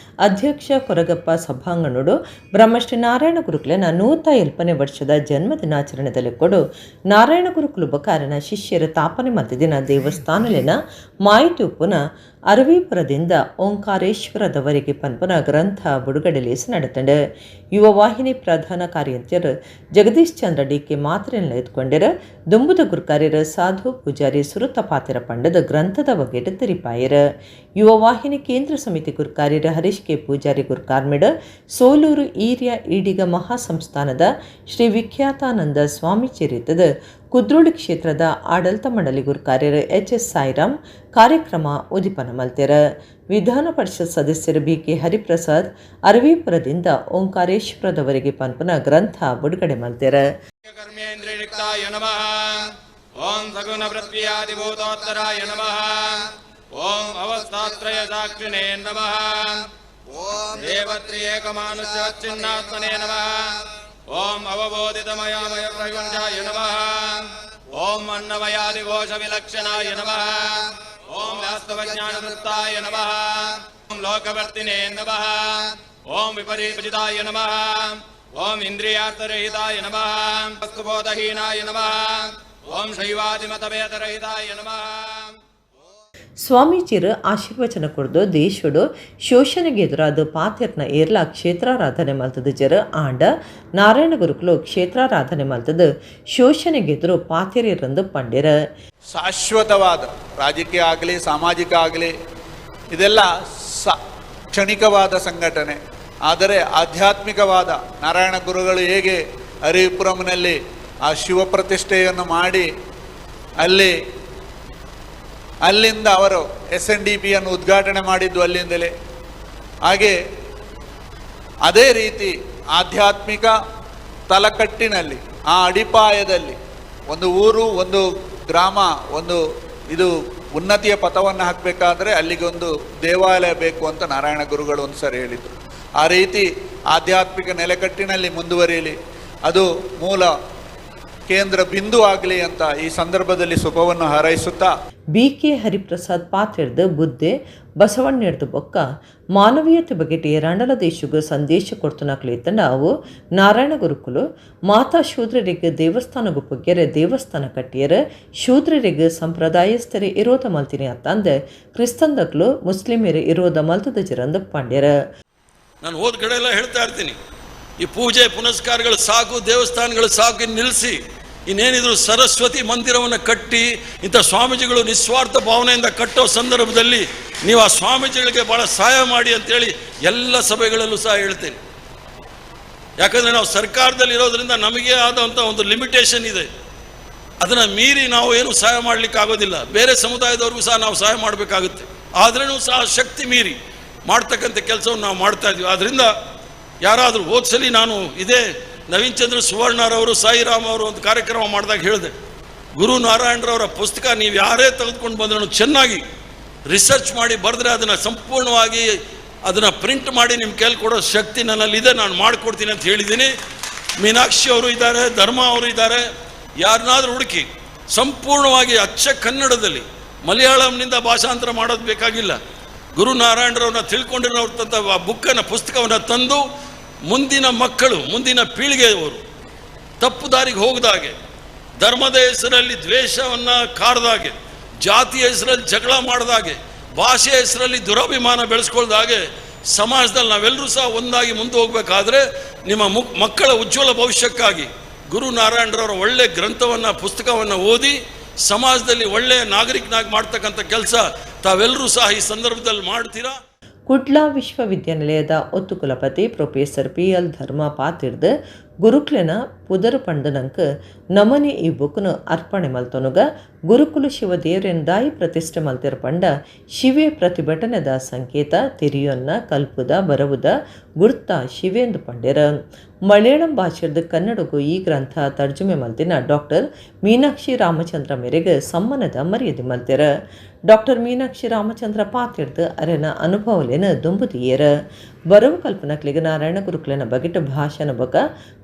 ಅಧ್ಯಕ್ಷ ಕೊರಗಪ್ಪ ಸಭಾಂಗಣೋಡು ಬ್ರಹ್ಮಶ್ರೀ ನಾರಾಯಣ ಗುರುಕುಲನ 108ನೇ ವರ್ಷದ ಜನ್ಮ ದಿನಾಚರಣೆದಲ್ಲಿ ಕೊಡು ನಾರಾಯಣ ಗುರುಕುಲು ಬಕಾರನ ಶಿಷ್ಯರ ತಾಪನೆ ಮಲ್ತಿದಿನ ದೇವಸ್ಥಾನಲಿನ ಮಾಹಿತಿ ಉಪ್ಪುನ ಅರವೀಪುರದಿಂದ ಓಂಕಾರೇಶ್ವರದವರೆಗೆ ಪನ್ಪುನ ಗ್ರಂಥ ಬಿಡುಗಡೆ ಲೇಸ್ ನಡೆತಂಡು. ಯುವವಾಹಿನಿ ಪ್ರಧಾನ ಕಾರ್ಯಂತ್ಯರು ಜಗದೀಶ್ ಚಂದ್ರ ಡಿಕೆ ಮಾತ್ರೆಲ್ಲ ಎತ್ಕೊಂಡಿರ. ದುಂಬುದ ಗುರ್ಕಾರ್ಯರ ಸಾಧು ಪೂಜಾರಿ ಸುರುತ ಪಾತಿರ ಪಂಡದ ಗ್ರಂಥದ ಬಗೆಟ್ ತೆರಿಪಾಯರ. ಯುವವಾಹಿನಿ ಕೇಂದ್ರ ಸಮಿತಿ ಗುರ್ಕಾರ್ಯರ ಹರೀಶ್ ಕೆ ಪೂಜಾರಿ ಗುರ್ಕಾರ್ಮಿಡ ಸೋಲೂರು ಈರ್ಯ ಈಡಿಗ ಮಹಾಸಂಸ್ಥಾನದ ಶ್ರೀ ವಿಖ್ಯಾತಾನಂದ ಸ್ವಾಮಿ ಚರಿತದ ಕುದ್ರೋಳಿ ಕ್ಷೇತ್ರದ ಆಡಳಿತ ಮಂಡಳಿ ಗುರುಕಾರ್ಯರು ಎಚ್ ಎಸ್ ಸಾಯಿರಾಮ್ ಕಾರ್ಯಕ್ರಮ ಉದಿಪನ ಮಲ್ತೆರ. ವಿಧಾನ ಪರಿಷತ್ ಸದಸ್ಯರು ಬಿ ಕೆ ಹರಿಪ್ರಸಾದ್ ಅರವೀಪುರದಿಂದ ಓಂಕಾರೇಶ್ವರದವರೆಗೆ ಪನ್ಪುನ ಗ್ರಂಥ ಬಿಡುಗಡೆ ಮಲ್ತೆರ. ಕರ್ಮೇಂದ್ರಿಯುಕ್ತಾಯ ನಮಃ. ಓಂ ಸಗುಣ ಪೃಥ್ವ್ಯಾದಿಭೂತೋತ್ತರಾಯ ನಮಃ. ಓಂ ಅವಸ್ಥಾತ್ರಯ ಸಾಕ್ಷಿಣೇ ನಮಃ. ಓಂ ದೇವತ್ರಿಯೇಕಮಾನುಷ್ಯೋಚ್ಛಿನ್ನಾತ್ಮನೇ ನಮಃ. ಓಂ ಅವಬೋಧಿತಮಯಾಮಯ ಪ್ರಪಂಚಾಯ ನಮಃ. ಓಂ ಅನ್ನಮಯಾದಿಘೋಷ ವಿಲಕ್ಷಣಾಯ ನಮಃ. ಓಂ ವಾಸ್ತವಜ್ಞಾನವೃತ್ತಾಯ ನಮಃ. ಓಂ ಲೋಕವರ್ತಿನೇ ನಮಃ. ಓಂ ವಿಪರೀಪಜಿತಾಯ ನಮಃ. ಓಂ ಇಂದ್ರಿಯಾರ್ಥರಹಿತಾಯ ನಮಃ. ವಸ್ತುಬೋಧಹೀನಾಯ ನಮಃ. ಓಂ ಶೈವಾದಿಮತಭೇದರಹಿತಾಯ ನಮಃ. ಸ್ವಾಮೀಜಿರು ಆಶೀರ್ವಚನ ಕೊಡ್ದು ದೇಶಡು ಶೋಷಣೆಗೆ ಎದುರಾದ ಪಾತೆರ್ನ ಏರ್ಲ ಕ್ಷೇತ್ರಾರಾಧನೆ ಮಲ್ತದ ಜರ ಆಂಡ ನಾರಾಯಣ ಗುರುಕುಲು ಕ್ಷೇತ್ರಾರಾಧನೆ ಮಲ್ತದ ಶೋಷಣೆಗೆ ಎದುರು ಪಾತೆರೆರಂದು ಪಂಡಿರ. ಶಾಶ್ವತವಾದ ರಾಜಕೀಯ ಆಗಲಿ, ಸಾಮಾಜಿಕ ಆಗಲಿ, ಇದೆಲ್ಲ ಕ್ಷಣಿಕವಾದ ಸಂಘಟನೆ. ಆದರೆ ಆಧ್ಯಾತ್ಮಿಕವಾದ ನಾರಾಯಣ ಗುರುಗಳು ಹೇಗೆ ಹರಿಪುರಂನಲ್ಲಿ ಆ ಶಿವ ಪ್ರತಿಷ್ಠೆಯನ್ನು ಮಾಡಿ ಅಲ್ಲಿ ಅಲ್ಲಿಂದ ಅವರು SNDPಯನ್ನು ಉದ್ಘಾಟನೆ ಮಾಡಿದ್ದು ಅಲ್ಲಿಂದಲೇ. ಹಾಗೆ ಅದೇ ರೀತಿ ಆಧ್ಯಾತ್ಮಿಕ ತಲಕಟ್ಟಿನಲ್ಲಿ ಆ ಅಡಿಪಾಯದಲ್ಲಿ ಒಂದು ಊರು, ಒಂದು ಗ್ರಾಮ, ಒಂದು ಇದು ಉನ್ನತಿಯ ಪಥವನ್ನು ಹಾಕಬೇಕಾದ್ರೆ ಅಲ್ಲಿಗೊಂದು ದೇವಾಲಯ ಬೇಕು ಅಂತ ನಾರಾಯಣ ಗುರುಗಳು ಒಂದು ಸರಿ ಹೇಳಿದರು. ಆ ರೀತಿ ಆಧ್ಯಾತ್ಮಿಕ ನೆಲೆಕಟ್ಟಿನಲ್ಲಿ ಮುಂದುವರಿಯಲಿ, ಅದು ಮೂಲ ಕೇಂದ್ರ ಬಿಂದು ಆಗಲಿ ಅಂತ ಈ ಸಂದರ್ಭದಲ್ಲಿ ಶುಭವನ್ನು ಹಾರೈಸುತ್ತಾ ಬಿ.ಕೆ. ಹರಿಪ್ರಸಾದ್ ಪಾತ್ರೆಡ್ದು ಬುದ್ಧೆ ಬಸವಣ್ಣೆಡ್ದು ಬೊಕ್ಕ ಮಾನವೀಯತೆ ಬಗೆಟ್ ಏರಾಂಡಲ ದೇಶಗೂ ಸಂದೇಶ ಕೊಡ್ತುನಕ್ಲೇತಂಡ ಅವು ನಾರಾಯಣ ಗುರುಕುಲು ಮಾತಾ ಶೂದ್ರರಿಗೆ ದೇವಸ್ಥಾನಗೂ ಪೊಗ್ಗೆರೆ ದೇವಸ್ಥಾನ ಕಟ್ಟಿಯರ ಶೂದ್ರರಿಗೆ ಸಂಪ್ರದಾಯಸ್ಥರೆ ಇರೋದ ಮಲ್ತಿನಿ ಅತ್ತಂದೆ ಕ್ರಿಸ್ತಂದಕ್ಲು ಮುಸ್ಲಿಮರು ಇರೋದ ಮಲ್ತದ ಜಿರಂದ ಪಾಂಡ್ಯರ. ನಾನು ಹೋದ ಕಡೆ ಎಲ್ಲ ಹೇಳ್ತಾ ಇರ್ತೀನಿ, ಈ ಪೂಜೆ ಪುನಸ್ಕಾರಗಳು ಸಾಕು, ದೇವಸ್ಥಾನಗಳು ಸಾಕು, ಇನ್ನು ನಿಲ್ಲಿಸಿ, ಇನ್ನೇನಿದ್ರು ಸರಸ್ವತಿ ಮಂದಿರವನ್ನು ಕಟ್ಟಿ ಇಂಥ ಸ್ವಾಮೀಜಿಗಳು ನಿಸ್ವಾರ್ಥ ಭಾವನೆಯಿಂದ ಕಟ್ಟೋ ಸಂದರ್ಭದಲ್ಲಿ ನೀವು ಆ ಸ್ವಾಮೀಜಿಗಳಿಗೆ ಭಾಳ ಸಹಾಯ ಮಾಡಿ ಅಂತೇಳಿ ಎಲ್ಲ ಸಭೆಗಳಲ್ಲೂ ಸಹ ಹೇಳ್ತೇನೆ. ಯಾಕಂದರೆ ನಾವು ಸರ್ಕಾರದಲ್ಲಿ ಇರೋದ್ರಿಂದ ನಮಗೆ ಆದಂಥ ಒಂದು ಲಿಮಿಟೇಷನ್ ಇದೆ, ಅದನ್ನು ಮೀರಿ ನಾವು ಏನು ಸಹಾಯ ಮಾಡಲಿಕ್ಕಾಗೋದಿಲ್ಲ. ಬೇರೆ ಸಮುದಾಯದವ್ರಿಗೂ ಸಹ ನಾವು ಸಹಾಯ ಮಾಡಬೇಕಾಗುತ್ತೆ, ಆದ್ರೂ ಸಹ ಶಕ್ತಿ ಮೀರಿ ಮಾಡ್ತಕ್ಕಂಥ ಕೆಲಸವನ್ನು ನಾವು ಮಾಡ್ತಾ ಇದ್ವಿ. ಆದ್ದರಿಂದ ಯಾರಾದರೂ ಹೋದ್ಸಲಿ ನಾನು ಇದೇ ನವೀನ್ ಚಂದ್ರ ಸುವರ್ಣರವರು, ಸಾಯಿರಾಮ್ ಅವರು ಒಂದು ಕಾರ್ಯಕ್ರಮ ಮಾಡಿದಾಗ ಹೇಳಿದೆ, ಗುರು ನಾರಾಯಣರವರ ಪುಸ್ತಕ ನೀವು ಯಾರೇ ತೆಗೆದುಕೊಂಡು ಬಂದ್ರೂ ಚೆನ್ನಾಗಿ ರಿಸರ್ಚ್ ಮಾಡಿ ಬರೆದ್ರೆ ಅದನ್ನು ಸಂಪೂರ್ಣವಾಗಿ ಅದನ್ನು ಪ್ರಿಂಟ್ ಮಾಡಿ ನಿಮ್ಮ ಕೈಲಿ ಕೊಡೋ ಶಕ್ತಿ ನನ್ನಲ್ಲಿದೆ, ನಾನು ಮಾಡಿಕೊಡ್ತೀನಿ ಅಂತ ಹೇಳಿದ್ದೀನಿ. ಮೀನಾಕ್ಷಿ ಅವರು ಇದ್ದಾರೆ, ಧರ್ಮ ಅವರು ಇದ್ದಾರೆ, ಯಾರನ್ನಾದರೂ ಹುಡುಕಿ ಸಂಪೂರ್ಣವಾಗಿ ಅಚ್ಚ ಕನ್ನಡದಲ್ಲಿ, ಮಲಯಾಳಂನಿಂದ ಭಾಷಾಂತರ ಮಾಡೋದು ಬೇಕಾಗಿಲ್ಲ, ಗುರು ನಾರಾಯಣರವ್ರನ್ನ ತಿಳ್ಕೊಂಡಿರೋಂಥ ಆ ಬುಕ್ಕನ್ನು, ಪುಸ್ತಕವನ್ನು ತಂದು ಮುಂದಿನ ಮಕ್ಕಳು, ಮುಂದಿನ ಪೀಳಿಗೆಯವರು ತಪ್ಪು ದಾರಿಗೆ ಹೋಗದಾಗೆ, ಧರ್ಮದ ಹೆಸರಲ್ಲಿ ದ್ವೇಷವನ್ನು ಕಾಡ್ದಾಗೆ, ಜಾತಿಯ ಹೆಸರಲ್ಲಿ ಜಗಳ ಮಾಡಿದಾಗೆ, ಭಾಷೆಯ ಹೆಸರಲ್ಲಿ ದುರಭಿಮಾನ ಬೆಳೆಸ್ಕೊಳ್ದಾಗೆ ಸಮಾಜದಲ್ಲಿ ನಾವೆಲ್ಲರೂ ಸಹ ಒಂದಾಗಿ ಮುಂದೆ ಹೋಗಬೇಕಾದ್ರೆ ನಿಮ್ಮ ಮಕ್ಕಳ ಉಜ್ವಲ ಭವಿಷ್ಯಕ್ಕಾಗಿ ಗುರು ನಾರಾಯಣರವರ ಒಳ್ಳೆಯ ಗ್ರಂಥವನ್ನು, ಪುಸ್ತಕವನ್ನು ಓದಿ ಸಮಾಜದಲ್ಲಿ ಒಳ್ಳೆಯ ನಾಗರಿಕನಾಗಿ ಮಾಡ್ತಕ್ಕಂಥ ಕೆಲಸ ತಾವೆಲ್ಲರೂ ಸಹ ಈ ಸಂದರ್ಭದಲ್ಲಿ ಮಾಡ್ತೀರಾ. ಕುಡ್ಲ ವಿಶ್ವವಿದ್ಯಾನಿಲಯದ ಒತ್ತು ಕುಲಪತಿ ಪ್ರೊಫೆಸರ್ ಪಿ.ಎಲ್. ಧರ್ಮ ಪಾತಿರ್ದು ಗುರುಕ್ಲೆನ ಪುದರ್ ಪಂಡನಂಕ್ ನಮನಿ ಈ ಬುಕ್ನು ಅರ್ಪಣೆ ಮಲ್ತೊನುಗ ಗುರುಕುಲು ಶಿವ ದೇವರೆಂದಾಯಿ ಪ್ರತಿಷ್ಠೆ ಮಲ್ತಿರ ಪಂಡ ಶಿವೆ ಪ್ರತಿಭಟನೆದ ಸಂಕೇತ ತಿರಿಯೊನ್ನ ಕಲ್ಪುದ ಬರವುದ ಗುರ್ತ ಶಿವೆಂದು ಪಂಡ್ಯರ. ಮಲಯಾಳಂ ಭಾಷೆದ ಕನ್ನಡಗೂ ಈ ಗ್ರಂಥ ತರ್ಜುಮೆ ಮಲ್ತಿನ ಡಾಕ್ಟರ್ ಮೀನಾಕ್ಷಿ ರಾಮಚಂದ್ರ ಮೇರೆಗೆ ಸಮ್ಮಾನದ ಮರ್ಯಾದೆ ಮಲ್ತಿರ. ಡಾಕ್ಟರ್ ಮೀನಾಕ್ಷಿ ರಾಮಚಂದ್ರ ಪಾತಿರ್ದು ಅರೆನ ಅನುಭವಲೇನ ದುಂಬುದಿಯೇರ. ಬರವು ಕಲ್ಪನಕ್ಲಿಗೆ ನಾರಾಯಣ ಗುರುಕ್ಲೆನ ಬಗೆಟ್ ಭಾಷಣ ಬಕ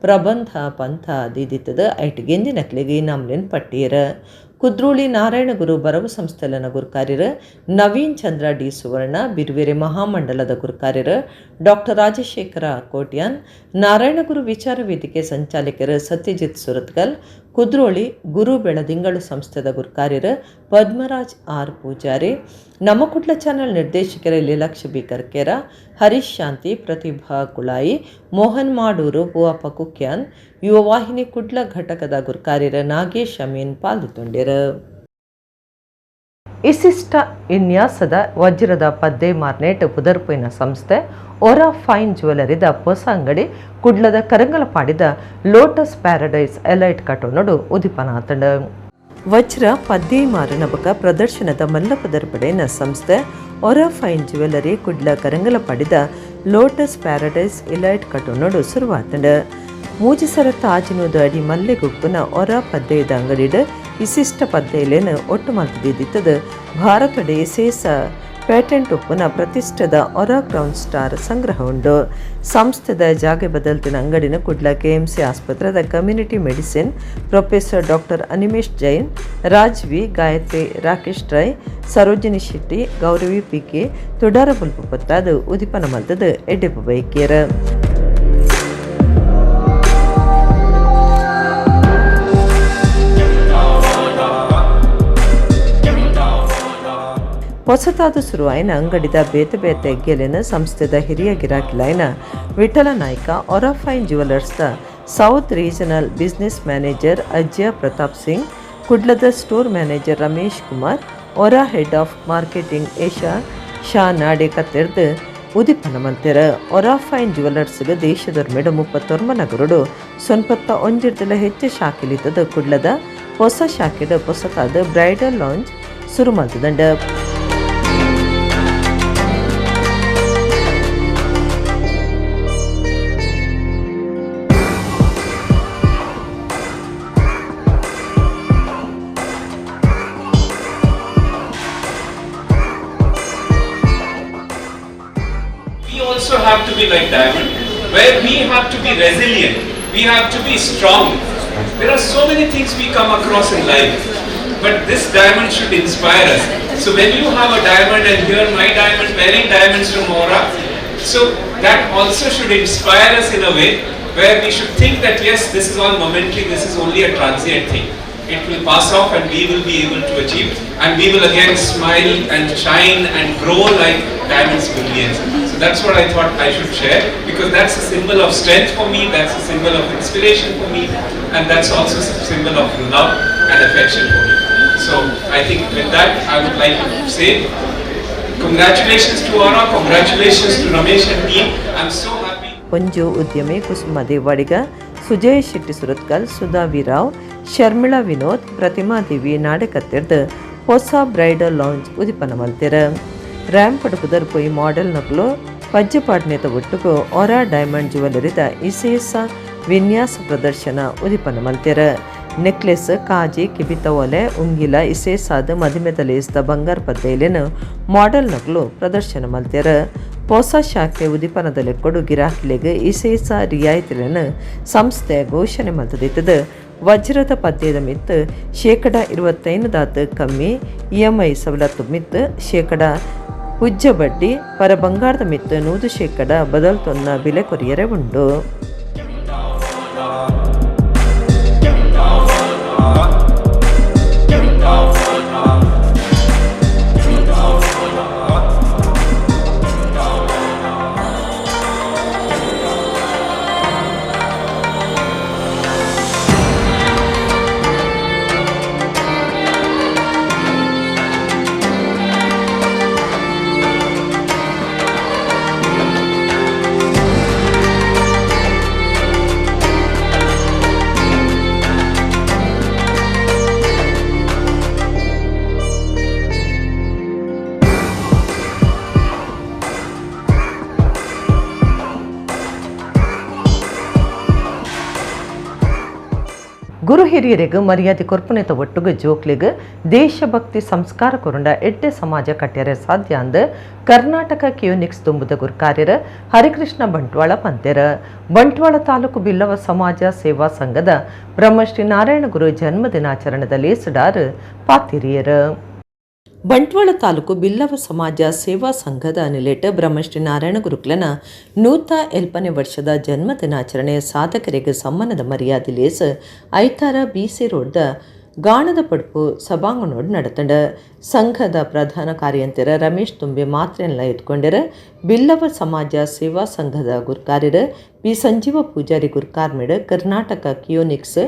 ಪ್ರಬಂಧ ಪಂಥ ದಿದಿತ್ತದ ಐಟ್ ಗೆಂದಿನಕ್ಲಿಗೆ ಇನಾಮ್ಲೇನ್ ಪಟ್ಟಿಯರ. ಕುದ್ರೋಳಿ ನಾರಾಯಣಗುರು ಬರವು ಸಂಸ್ಥೆಲನ ಗುರುಕಾರ್ಯರ ನವೀನ್ ಚಂದ್ರ ಡಿ ಸುವರ್ಣ, ಬಿರುವೆರೆ ಮಹಾಮಂಡಲದ ಗುರುಕಾರ್ಯರ ಡಾಕ್ಟರ್ ರಾಜಶೇಖರ ಕೋಟ್ಯಾನ್, ನಾರಾಯಣಗುರು ವಿಚಾರ ವೇದಿಕೆ ಸಂಚಾಲಕರ ಸತ್ಯಜಿತ್ ಸುರತ್ಕಲ್, ಕುದ್ರೋಳಿ ಗುರು ಬೆಳದಿಂಗಳು ಸಂಸ್ಥೆದ ಗುರುಕಾರ್ಯರ ಪದ್ಮರಾಜ್ ಆರ್ ಪೂಜಾರಿ, ನಮ್ಮ ಕುಡ್ಲ ಚಾನೆಲ್ ನಿರ್ದೇಶಕರ ಲೀಲಾಕ್ಷ ಬಿ ಕರ್ಕೇರ, ಹರೀಶ್ ಶಾಂತಿ, ಪ್ರತಿಭಾ ಕುಳಾಯಿ, ಮೋಹನ್ ಮಾಡೂರು, ಪೂವಪ್ಪ ಕುಕ್ಯಾನ್, ಯುವವಾಹಿನಿ ಕುಡ್ಲ ಘಟಕದ ಗುರುಕಾರ್ಯರ ನಾಗೇಶ್ ಅಮೀನ್ ಪಾಲ್ಗೊಂಡಿರ. ಇಸಿಷ್ಟ ವಿನ್ಯಾಸದ ವಜ್ರದ ಪದ್ದೆ ಮಾರ್ನೇಟ್ ಪುದರ್ಪುಯಿನ ಸಂಸ್ಥೆ ಒರಾ ಫೈನ್ ಜ್ಯುವೆಲರಿದ ಹೊಸ ಅಂಗಡಿ ಕುಡ್ಲದ ಕರಂಗಲಪಾಡಿದ lotus paradise elite ಕಟೋನಡು ಉದಿಪನಾತಂಡ. ವಜ್ರ ಪದ್ದೆ ಮಾರಿನ ಬಕ ಪ್ರದರ್ಶನದ ಮಲ್ಲ ಪದರ್ಪಡೆಯ ಸಂಸ್ಥೆ ಒರಾ ಫೈನ್ ಜ್ಯುವೆಲರಿ ಕುಡ್ಲ ಕರಂಗಲಪಾಡಿದ lotus paradise elite ಕಟೋನಡು ಶುರುವಾತಂಡ. ಮೂಜಿಸರ ತಾಜಿನೋದು ಅಡಿ ಮಲ್ಲೆಗುಪ್ಪುನ ಒರ ಪದ್ದೆಯದ ಅಂಗಡಿಡು ವಿಶಿಷ್ಟ ಪದ್ದೆಯಲೇನು ಒಟ್ಟು ಮಲ್ತಿದ್ದಿತ್ತದು ಭಾರತದ ವಿಶೇಷ ಪೇಟೆಂಟ್ ಉಪ್ಪುನ ಪ್ರತಿಷ್ಠದ ಒರ ಕ್ರೌನ್ ಸ್ಟಾರ್ ಸಂಗ್ರಹ ಉಂಡು. ಸಂಸ್ಥೆದ ಜಾಗೆ ಬದಲ್ತಿನ ಅಂಗಡಿನ ಕುಡ್ಲ ಕೆಎಂಸಿ ಆಸ್ಪತ್ರೆದ community medicine professor doctor Animesh Jain, Rajvi, Gayatri Rakesh Rai, Sarojini Shetty, Gauravi P K ತುಡಾರ ಬುಲ್ಪು ಪತ್ತಾದು ಉದಿಪನ ಮಲ್ತದ ಎಡ್ಡೆಪು ಬೈಕೇರ. ಹೊಸತಾದ ಸುರುವಾಯಿನ ಅಂಗಡಿದ ಬೇತೆ ಬೇತೆ ಗೆಲೆನ ಸಂಸ್ಥೆದ ಹಿರಿಯ ಗಿರಾಕಿಲಾಯಿನ Vittala Naik, ಒರಾಫೈನ್ ಜ್ಯುವೆಲರ್ಸ್ದ south regional business manager Ajya Pratap Singh, ಕುಡ್ಲದ store manager Ramesh Kumar, Ora head of marketing Esha Shah ನಾಡೆ ಕತ್ತೆರ್ದು ಉದಿಪನ ಮಲ್ತೆರ್. ಒರಾಫೈನ್ ಜುವೆಲ್ಲರ್ಸ್ಗ್ ದೇಶದೊರ್ಮೆಡ್ 39 ನಗರಡು 91 ಹೆಚ್ಚು ಶಾಖೆಲಿತ್ತದ ಕುಡ್ಲದ ಹೊಸ ಶಾಖೆಡ್ ಪೊಸತಾದ ಬ್ರೈಡಲ್ ಲಾಂಜ್ ಸುರು ಮಲ್ತದಂಡ. Also have to be like diamond, where we have to be resilient, we have to be strong. There are so many things we come across in life, but this diamond should inspire us. So when you have a diamond, and here my diamond, wearing diamonds from Aura, so that also should inspire us in a way where we should think that yes, this is all momentary, this is only a transient thing. It will pass off and we will be able to achieve, and we will again smile and shine and grow like diamonds brilliance. So that's what I thought I should share, because that's a symbol of strength for me, that's a symbol of inspiration for me, and that's also a symbol of love and affection for me. So I think with that I would like to say congratulations to Aura, congratulations to Ramesh and team. I'm so happy. Ponju ಉದ್ಯಮಿ ಕುಸುಮ ದೇವಾಡಿಗ, ಸುಜಯ್ ಶೆಟ್ಟಿ ಸುರತ್ಕಲ್, ಸುಧಾ ವಿರಾವ್, ಶರ್ಮಿಳಾ ವಿನೋದ್, ಪ್ರತಿಮಾ ದೇವಿ ನಾಡಕತ್ತಿರ್ದು ಹೊಸ bridal lounge ಉದಿಪನ ಮಲ್ತೆರ್. Ramp ಪಡುಪುದರ್ ಪೊಯ್ model ನಕಲು ಪಜ್ಜಪಾಟ್ನೇತ ಒಟ್ಟುಗು ಒರಾ diamond ಜುವೆಲ್ಲರಿದ ಇಸೇಸ ವಿನ್ಯಾಸ ಪ್ರದರ್ಶನ ಉದಿಪನ ಮಲ್ತೆರ್. ನೆಕ್ಲೆಸ್, ಕಾಜಿ, ಕಿಬಿತ ಒಲೆ, ಉಂಗಿಲ, ಇಸೇಸಾದ ಮದಿಮೆದ ಲೇಸ್ದ ಬಂಗಾರ ಪದ್ದೈಲೆನ್ ಮಾಡೆಲ್ ನಕಲು ಪ್ರದರ್ಶನ ಮಲ್ತೆರ್. ಹೊಸ ಶಾಖೆ ಉದಿಪನದ ಲೆಕ್ಕೊಡು ಗಿರಾಕಿಲೆಗ್ ಇಸೇಸ ರಿಯಾಯಿತಿಲೆನ್ ಸಂಸ್ಥೆ ಘೋಷಣೆ ಮಲ್ತದಿತ್ತದು. ವಜ್ರದ ಪದ್ಯದ ಮಿತ್ತು 25% ಕಮ್ಮಿ, ಇಎಂಐ ಸವಲತ್ತು ಮಿತ್ತು 0% ಬಡ್ಡಿ, ಪರ ಬಂಗಾರದ ಮಿತ್ತು 100% ಬದಲ್ತೊನ್ನ ಬೆಲೆ ಕೊರಿಯರೆ ಉಂಡು. ಗುರು ಹಿರಿಯರಿಗೆ ಮರ್ಯಾದೆ ಕೊರ್ಪುನೆತ ಒಟ್ಟುಗು ಜೋಕ್ಲಿಗ್ ದೇಶಭಕ್ತಿ ಸಂಸ್ಕಾರ ಕೊರುಂಡ ಎಡ್ಡೆ ಸಮಾಜ ಕಟ್ಯರೆ ಸಾಧ್ಯ ಅಂದ್ ಕರ್ನಾಟಕ ಕಿಯೋನಿಕ್ಸ್ ತುಂಬುದ ಗುರ್ಕಾರ್ಯರ ಹರಿಕೃಷ್ಣ ಬಂಟ್ವಾಳ ಪಂತೆರ. ಬಂಟ್ವಾಳ ತಾಲೂಕು ಬಿಲ್ಲವ ಸಮಾಜ ಸೇವಾ ಸಂಘದ ಬ್ರಹ್ಮಶ್ರೀ ನಾರಾಯಣ ಗುರು ಜನ್ಮ ದಿನಾಚರಣೆದಲ್ಲಿ ಸುಡಾರ್ ಪಾತಿರಿಯರ. ಬಂಟ್ವಾಳ ತಾಲೂಕು ಬಿಲ್ಲವ ಸಮಾಜ ಸೇವಾ ಸಂಘದ ನಿಲೆಟ್ ಬ್ರಹ್ಮಶ್ರೀ ನಾರಾಯಣ ಗುರುಕ್ಲನ 108ನೇ ವರ್ಷದ ಜನ್ಮ ದಿನಾಚರಣೆ ಸಾಧಕರಿಗೆ ಸಮ್ಮಾನದ ಮರ್ಯಾದೆ ಲೇಸ್ ಐತಾರ ಬಿಸಿ ರೋಡ್ದ ಗಾಣದ ಪಡ್ಪು ಸಭಾಂಗಣೋಡ್ ನಡತಂಡ. ಸಂಘದ ಪ್ರಧಾನ ಕಾರ್ಯಂತರ ರಮೇಶ್ ತುಂಬೆ ಮಾತ್ರೆಲ್ಲ ಎತ್ಕೊಂಡರ. ಬಿಲ್ಲವ ಸಮಾಜ ಸೇವಾ ಸಂಘದ ಗುರ್ಕಾರ್ಯರ ಪಿ ಸಂಜೀವ ಪೂಜಾರಿ ಗುರ್ಕಾರ್ಮೇಡ್, ಕರ್ನಾಟಕ ಕಿಯೋನಿಕ್ಸ್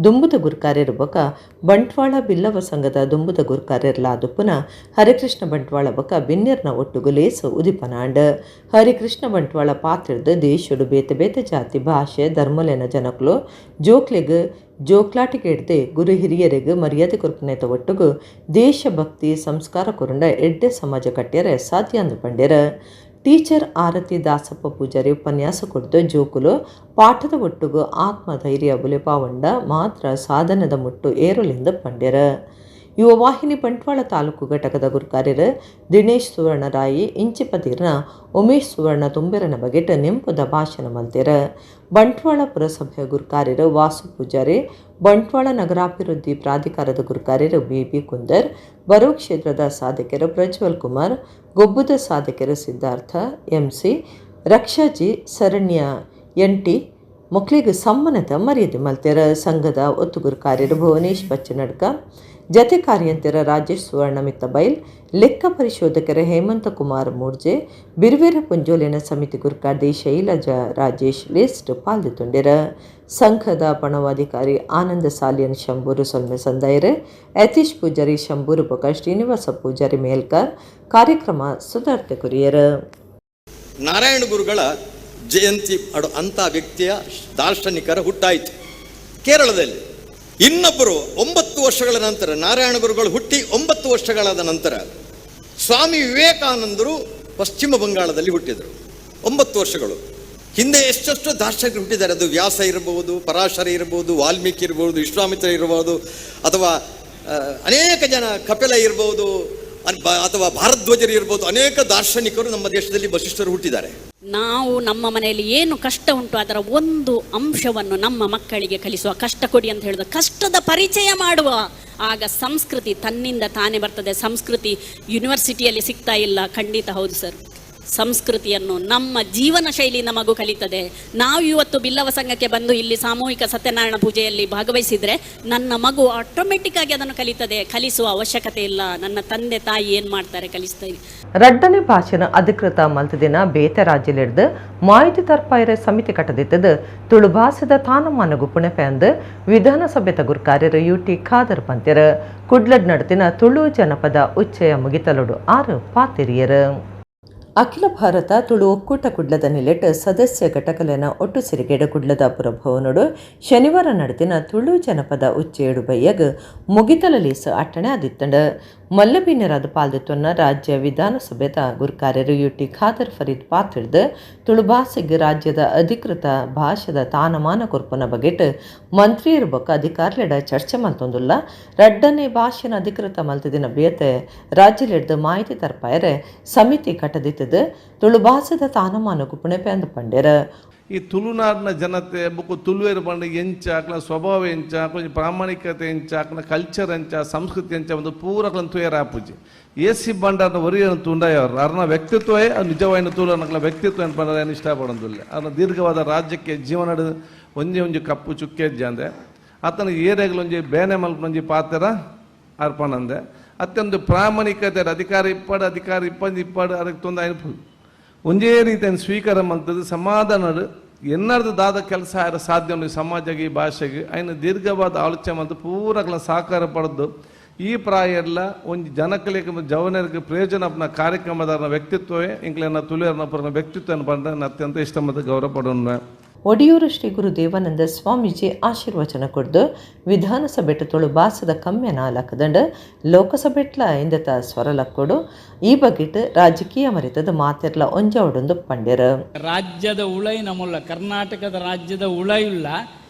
ದುಂಬುದ ಗುರ್ಕಾರ್ಯರ ಬೊಕ ಬಂಟ್ವಾಳ ಬಿಲ್ಲವ ಸಂಘದ ದುಂಬುದ ಗುರ್ಕಾರ್ಯರ್ಲಾದುಪ್ಪುನ ಹರಿಕೃಷ್ಣ ಬಂಟ್ವಾಳ ಬೊಕ ಬಿನ್ನೆರ್ನ ಒಟ್ಟುಗು ಲೇಸ್ ಉದಿಪನಾಂಡ್. ಹರಿಕೃಷ್ಣ ಬಂಟ್ವಾಳ ಪಾತ್ರದ ದೇಶಡು ಬೇತೆ ಬೇತೆ ಜಾತಿ ಭಾಷೆ ಧರ್ಮಲೇನ ಜನಕುಲು ಜೋಕ್ಲೆಗ್ ಜೋಕ್ಲಾಟಿಗೆ ಹಿಡ್ದೆ ಗುರು ಹಿರಿಯರಿಗೆ ಮರ್ಯಾದೆ ಕೊರ್ಪುನೇತ ಒಟ್ಟುಗು ದೇಶಭಕ್ತಿ ಸಂಸ್ಕಾರ ಕೊರುಂಡ ಎಡ್ಡೆ ಸಮಾಜ ಕಟ್ಯರೆ ಸಾಧ್ಯ ಅಂದು ಪಂಡ್ಯರ. ಟೀಚರ್ ಆರತಿ ದಾಸಪ್ಪ ಪೂಜಾರಿ ಉಪನ್ಯಾಸ ಕೊಡ್ದು ಜೋಕುಲು ಪಾಠದ ಒಟ್ಟುಗು ಆತ್ಮಧೈರ್ಯ ಬುಲೆಪಾವಂಡ ಮಾತ್ರ ಸಾಧನದ ಮುಟ್ಟು ಏರುಲಿಂದ ಪಂಡ್ಯರ. ಯುವವಾಹಿನಿ ಬಂಟ್ವಾಳ ತಾಲೂಕು ಘಟಕದ ಗುರುಕಾರ್ಯರು ದಿನೇಶ್ ಸುವರ್ಣರಾಯಿ ಇಂಚಿಪದಿರ್ನ ಉಮೇಶ್ ಸುವರ್ಣ ತುಂಬೆರನ ಬಗೆಟ್ ನೆಂಪುದ ಭಾಷಣ ಮಲ್ತೆರ. ಬಂಟ್ವಾಳ ಪುರಸಭೆಯ ಗುರುಕಾರ್ಯರು ವಾಸು ಪೂಜಾರಿ, ಬಂಟ್ವಾಳ ನಗರಾಭಿವೃದ್ಧಿ ಪ್ರಾಧಿಕಾರದ ಗುರುಕಾರ್ಯರು ಬಿ ಬಿ ಕುಂದರ್, ಬರೋ ಕ್ಷೇತ್ರದ ಸಾಧಕರು ಪ್ರಜ್ವಲ್ ಕುಮಾರ್, ಗೊಬ್ಬುದ ಸಾಧಕರು ಸಿದ್ಧಾರ್ಥ ಎಂಸಿ, ರಕ್ಷಾಜಿ ಶರಣ್ಯ ಎನ್ಟಿ ಮಕ್ಕಳಿಗೆ ಸಮ್ಮನದ ಮರ್ಯಾದೆ ಮಲ್ತೆರ. ಸಂಘದ ಒತ್ತು ಗುರುಕಾರ್ಯರು ಭುವನೇಶ್ ಬಚ್ಚನಡ್ಕ, ಜತೆ ಕಾರ್ಯಂತರ ರಾಜೇಶ್ ಸುವರ್ಣ ಮಿತ್ತಬೈಲ್, ಲೆಕ್ಕ ಪರಿಶೋಧಕರ ಹೇಮಂತ ಕುಮಾರ್ ಮೂರ್ಜೆ, ಬಿರ್ವೇರ ಪುಂಜೋಲಿನ ಸಮಿತಿ ಗುರುಕಾರ್ದಿ ಶೈಲಜಾ ರಾಜೇಶ್ ಲಿಸ್ಟ್ ಪಾಲ್ದಿತುಂಡಿರ. ಸಂಘದ ಪಣವಾಧಿಕಾರಿ ಆನಂದ ಸಾಲಿಯನ್ ಶಂಬೂರು ಸೊಲ್ಮೆ ಸಂದಾಯರು, ಯತೀಶ್ ಪೂಜಾರಿ ಶಂಬೂರು ಬೊಕ ಶ್ರೀನಿವಾಸ ಪೂಜಾರಿ ಮೇಲ್ಕರ್ ಕಾರ್ಯಕ್ರಮ ಸುಧಾರ್ತೆ ಕುರಿಯರು. Narayana ಗುರುಗಳ ಜಯಂತಿ ಅಂಥ ವ್ಯಕ್ತಿಯ ದಾರ್ಶನಿಕರ ಹುಟ್ಟಾಯಿತು ಕೇರಳದಲ್ಲಿ. ಇನ್ನೊಬ್ಬರು 9 ವರ್ಷಗಳ ನಂತರ, ನಾರಾಯಣ ಗುರುಗಳು ಹುಟ್ಟಿ 9 ವರ್ಷಗಳಾದ ನಂತರ ಸ್ವಾಮಿ ವಿವೇಕಾನಂದರು ಪಶ್ಚಿಮ ಬಂಗಾಳದಲ್ಲಿ ಹುಟ್ಟಿದರು. 9 ವರ್ಷಗಳು ಹಿಂದೆ ಎಷ್ಟೆಷ್ಟು ದಾರ್ಶನಿಕರು ಹುಟ್ಟಿದ್ದಾರೆ. ಅದು ವ್ಯಾಸ ಇರಬಹುದು, ಪರಾಶರ ಇರಬಹುದು, ವಾಲ್ಮೀಕಿ ಇರಬಹುದು, ವಿಶ್ವಾಮಿತ್ರ ಇರಬಹುದು, ಅಥವಾ ಅನೇಕ ಜನ, ಕಪಿಲ ಇರಬಹುದು, ಅಥವಾ ಭಾರದ್ವಾಜರು ಇರ್ಬೋದು. ಅನೇಕ ದಾರ್ಶನಿಕರು ನಮ್ಮ ದೇಶದಲ್ಲಿ ವಶಿಷ್ಠರು ಹುಟ್ಟಿದ್ದಾರೆ. ನಾವು ನಮ್ಮ ಮನೆಯಲ್ಲಿ ಏನು ಕಷ್ಟ ಉಂಟು ಅದರ ಒಂದು ಅಂಶವನ್ನು ನಮ್ಮ ಮಕ್ಕಳಿಗೆ ಕಲಿಸುವ, ಕಷ್ಟ ಕೊಡಿ ಅಂತ ಹೇಳಿದ ಕಷ್ಟದ ಪರಿಚಯ ಮಾಡುವ, ಆಗ ಸಂಸ್ಕೃತಿ ತನ್ನಿಂದ ತಾನೇ ಬರ್ತದೆ. ಸಂಸ್ಕೃತಿ ಯೂನಿವರ್ಸಿಟಿಯಲ್ಲಿ ಸಿಗ್ತಾ ಇಲ್ಲ, ಖಂಡಿತ ಹೌದು ಸರ್. ಸಂಸ್ಕೃತಿಯನ್ನು ನಮ್ಮ ಜೀವನ ಶೈಲಿ ನಮಗೂ ಕಲಿತದೆ. ನಾವು ಇವತ್ತು ಬಿಲ್ಲವ ಸಂಘಕ್ಕೆ ಬಂದು ಇಲ್ಲಿ ಸಾಮೂಹಿಕ ಸತ್ಯನಾರಾಯಣ ಪೂಜೆಯಲ್ಲಿ ಭಾಗವಹಿಸಿದರೆ ನನ್ನ ಮಗು ಆಟೋಮೆಟಿಕ್ ಆಗಿ ಅದನ್ನು ಕಲಿತದೆ. ಕಲಿಸುವ ಅವಶ್ಯಕತೆ ಇಲ್ಲ. ನನ್ನ ತಂದೆ ತಾಯಿ ಏನು ಮಾಡ್ತಾರೆ ಕಲಿಸ್ತಾ. ರಡ್ಡನೆ ಭಾಷೆನ ಅಧಿಕೃತ ಮಲ್ತದಿನ ಬೇತೆ ರಾಜ್ಯಲಿಡ್ದು ಮಾಹಿತಿ ತರ್ಪಾಯರ ಸಮಿತಿ ಕಟ್ಟದಿತ್ತದು ತುಳು ಭಾಷೆದ ತಾನಮಾನಗು ಪುಣೆಪೆ ಅಂದು ವಿಧಾನಸಭೆತ ಗುರ್ಕಾರ್ಯರು ಯು.ಟಿ. ಖಾದರ್ ಪಂತ್ಯರು. ಕುಡ್ಲಡ್ ನಡತಿನ ತುಳು ಜನಪದ ಉಚ್ಚಯ ಮುಗಿತಲುಡು 6 ಪಾತಿರಿಯರು. ಅಖಿಲ ಭಾರತ ತುಳು ಒಕ್ಕೂಟ ಕುಡ್ಲದ ನಿಲೆಟ್ ಸದಸ್ಯ ಘಟಕಲೆನ ಒಟ್ಟು ಸಿರಿಗೇಡು ಕುಡ್ಲದ ಪುರಭವನೋಡು ಶನಿವಾರ ನಡೆದಿನ ತುಳು ಜನಪದ ಉಚ್ಚೇಡು ಬಯ್ಯಗ್ ಮುಗಿತಲಲೀಸ ಅಟ್ಟಣೆ ಆದಿತ್ತಂಡು. ಮಲ್ಲಬೀನರಾದ ಪಾಲ್ದಿತ್ವನ್ನ ರಾಜ್ಯ ವಿಧಾನಸಭೆದ ಗುರ್ಕಾರ್ಯರು ಯು.ಟಿ. ಖಾದರ್ ಫರೀದ್ ಪಾತಿಡ್ದು ತುಳು ಭಾಷೆಗೆ ರಾಜ್ಯದ ಅಧಿಕೃತ ಭಾಷೆದ ತಾನಮಾನ ಕೊರ್ಪುನ ಬಗೆಟ್ ಮಂತ್ರಿಯರ ಬೊಕ್ಕ ಅಧಿಕಾರಿಲೆಡ ಚರ್ಚೆ ಮಲ್ತೊಂದುಲ್ಲ. ರಡ್ಡನೆ ಭಾಷೆನ ಅಧಿಕೃತ ಮಲ್ತದಿನ ಬೇತೆ ರಾಜ್ಯಲೆಡ್ದು ಮಾಹಿತಿ ತರ್ಪಾಯರೆ ಸಮಿತಿ ಕಟ್ಟದಿತ್ತದು ತುಳು ಭಾಷೆದ ತಾನಮಾನಕು ಪುಣೆಪೆ ಅಂದು ಪಂಡೆರ. ಈ ತುಳುನಾಡಿನ ಜನತೆ ಬೊಕ್ಕ ತುಳುವೆರ್ ಪಂಡ ಎಂಚ ಅಕ್ಲ ಸ್ವಭಾವ ಎಂಚ, ಕೊಂಚ ಪ್ರಾಮಾಣಿಕತೆ ಎಂಚ, ಅಕ್ಲ ಕಲ್ಚರ್ ಎಂಚ, ಸಂಸ್ಕೃತಿ ಎಂಚ ಒಂದು ಪೂರ ಅಕ್ಲನ್ ತುಯರ್ ಆಪುಜಿ. ಎ ಸಿ ಬಂಡಾರನ ಒರಿಯನ ತುಂಡಾಯವರು ಅರ್ನ ವ್ಯಕ್ತಿತ್ವವೇ ನಿಜವಾಯಿನ ತುಳು ಅಕ್ಲ ವ್ಯಕ್ತಿತ್ವ ಏನು ಪಂಡ ಏನು ಇಷ್ಟಪಡೋದಿಲ್ಲ. ಅರ್ನ ದೀರ್ಘವಾದ ರಾಜ್ಯಕ್ಕೆ ಜೀವನ ಒಂಜಿ ಒಂಜಿ ಕಪ್ಪು ಚುಕ್ಕೆ ಅಂದೆ ಆತನ ಏರಿಯಾಗಲೊಂಜಿ ಬೇನೆ ಮಲ್ಪನೊಂಜಿ ಪಾತ್ರ ಅರ್ಪಣಂದೆ ಅತ್ಯಂತ ಪ್ರಾಮಾಣಿಕತೆ ಅಧಿಕಾರ ಇಪ್ಪಾಡು ಅಧಿಕಾರ ಇಪ್ಪಂದು ಇಪ್ಪಾಡು ಅದಕ್ಕೆ ತೊಂದರೆ ಫುಲ್ ಒಂದೇ ರೀತಿಯನ್ನು ಸ್ವೀಕಾರ ಮಾಡ್ತದೆ ಸಮಾಧಾನಡು ಎನ್ನರ್ದು ದಾದ ಕೆಲಸ ಆರ ಸಾಧ್ಯ ಸಮಾಜಕ್ಕೆ ಈ ಭಾಷೆಗೆ ಅಯ್ನ ದೀರ್ಘವಾದ ಆಲೋಚನೆ ಮತ್ತು ಪೂರಕಲ ಸಹಕಾರ ಪಡೆದು ಈ ಪ್ರಾಯ ಎಲ್ಲ ಒಂದು ಜನಕಲಿಗೆ ಜವನರಿಗೆ ಪ್ರಯೋಜನ ಕಾರ್ಯಕ್ರಮದ ವ್ಯಕ್ತಿತ್ವವೇ ಇಂಕ್ಲೆನ ತುಳಿಯರ್ನ ಪುರನ ವ್ಯಕ್ತಿತ್ವ ಪಂಡ ಅತ್ಯಂತ ಇಷ್ಟ ಮತ್ತು ಗೌರವ ಪಡೋಣ. ಒಡಿಯೂರು ಶ್ರೀ ಗುರು ದೇವಾನಂದ ಸ್ವಾಮೀಜಿ ಆಶೀರ್ವಚನ ಕೊಡ್ದು ವಿಧಾನಸಭೆಟ್ ತುಳು ಭಾಸದ ಕಮ್ಮೆನ ಲಕ್ಕದಂಡ ಲೋಕಸಭೆಟ್ಲ ಇಂದತ ಸ್ವರ ಲಕ್ಕೊಡು ಈ ಬಗೆಟ್ ರಾಜಕೀಯ ಮರಿತದ ಮಾತಿರ್ಲ ಒಂಜಾವಡೊಂದು ಪಂಡ್ಯರ. ರಾಜ್ಯದ ಉಳೈ ನಮ್ಮಲ್ಲ, ಕರ್ನಾಟಕದ ರಾಜ್ಯದ ಉಳೈಯುಳ್ಳ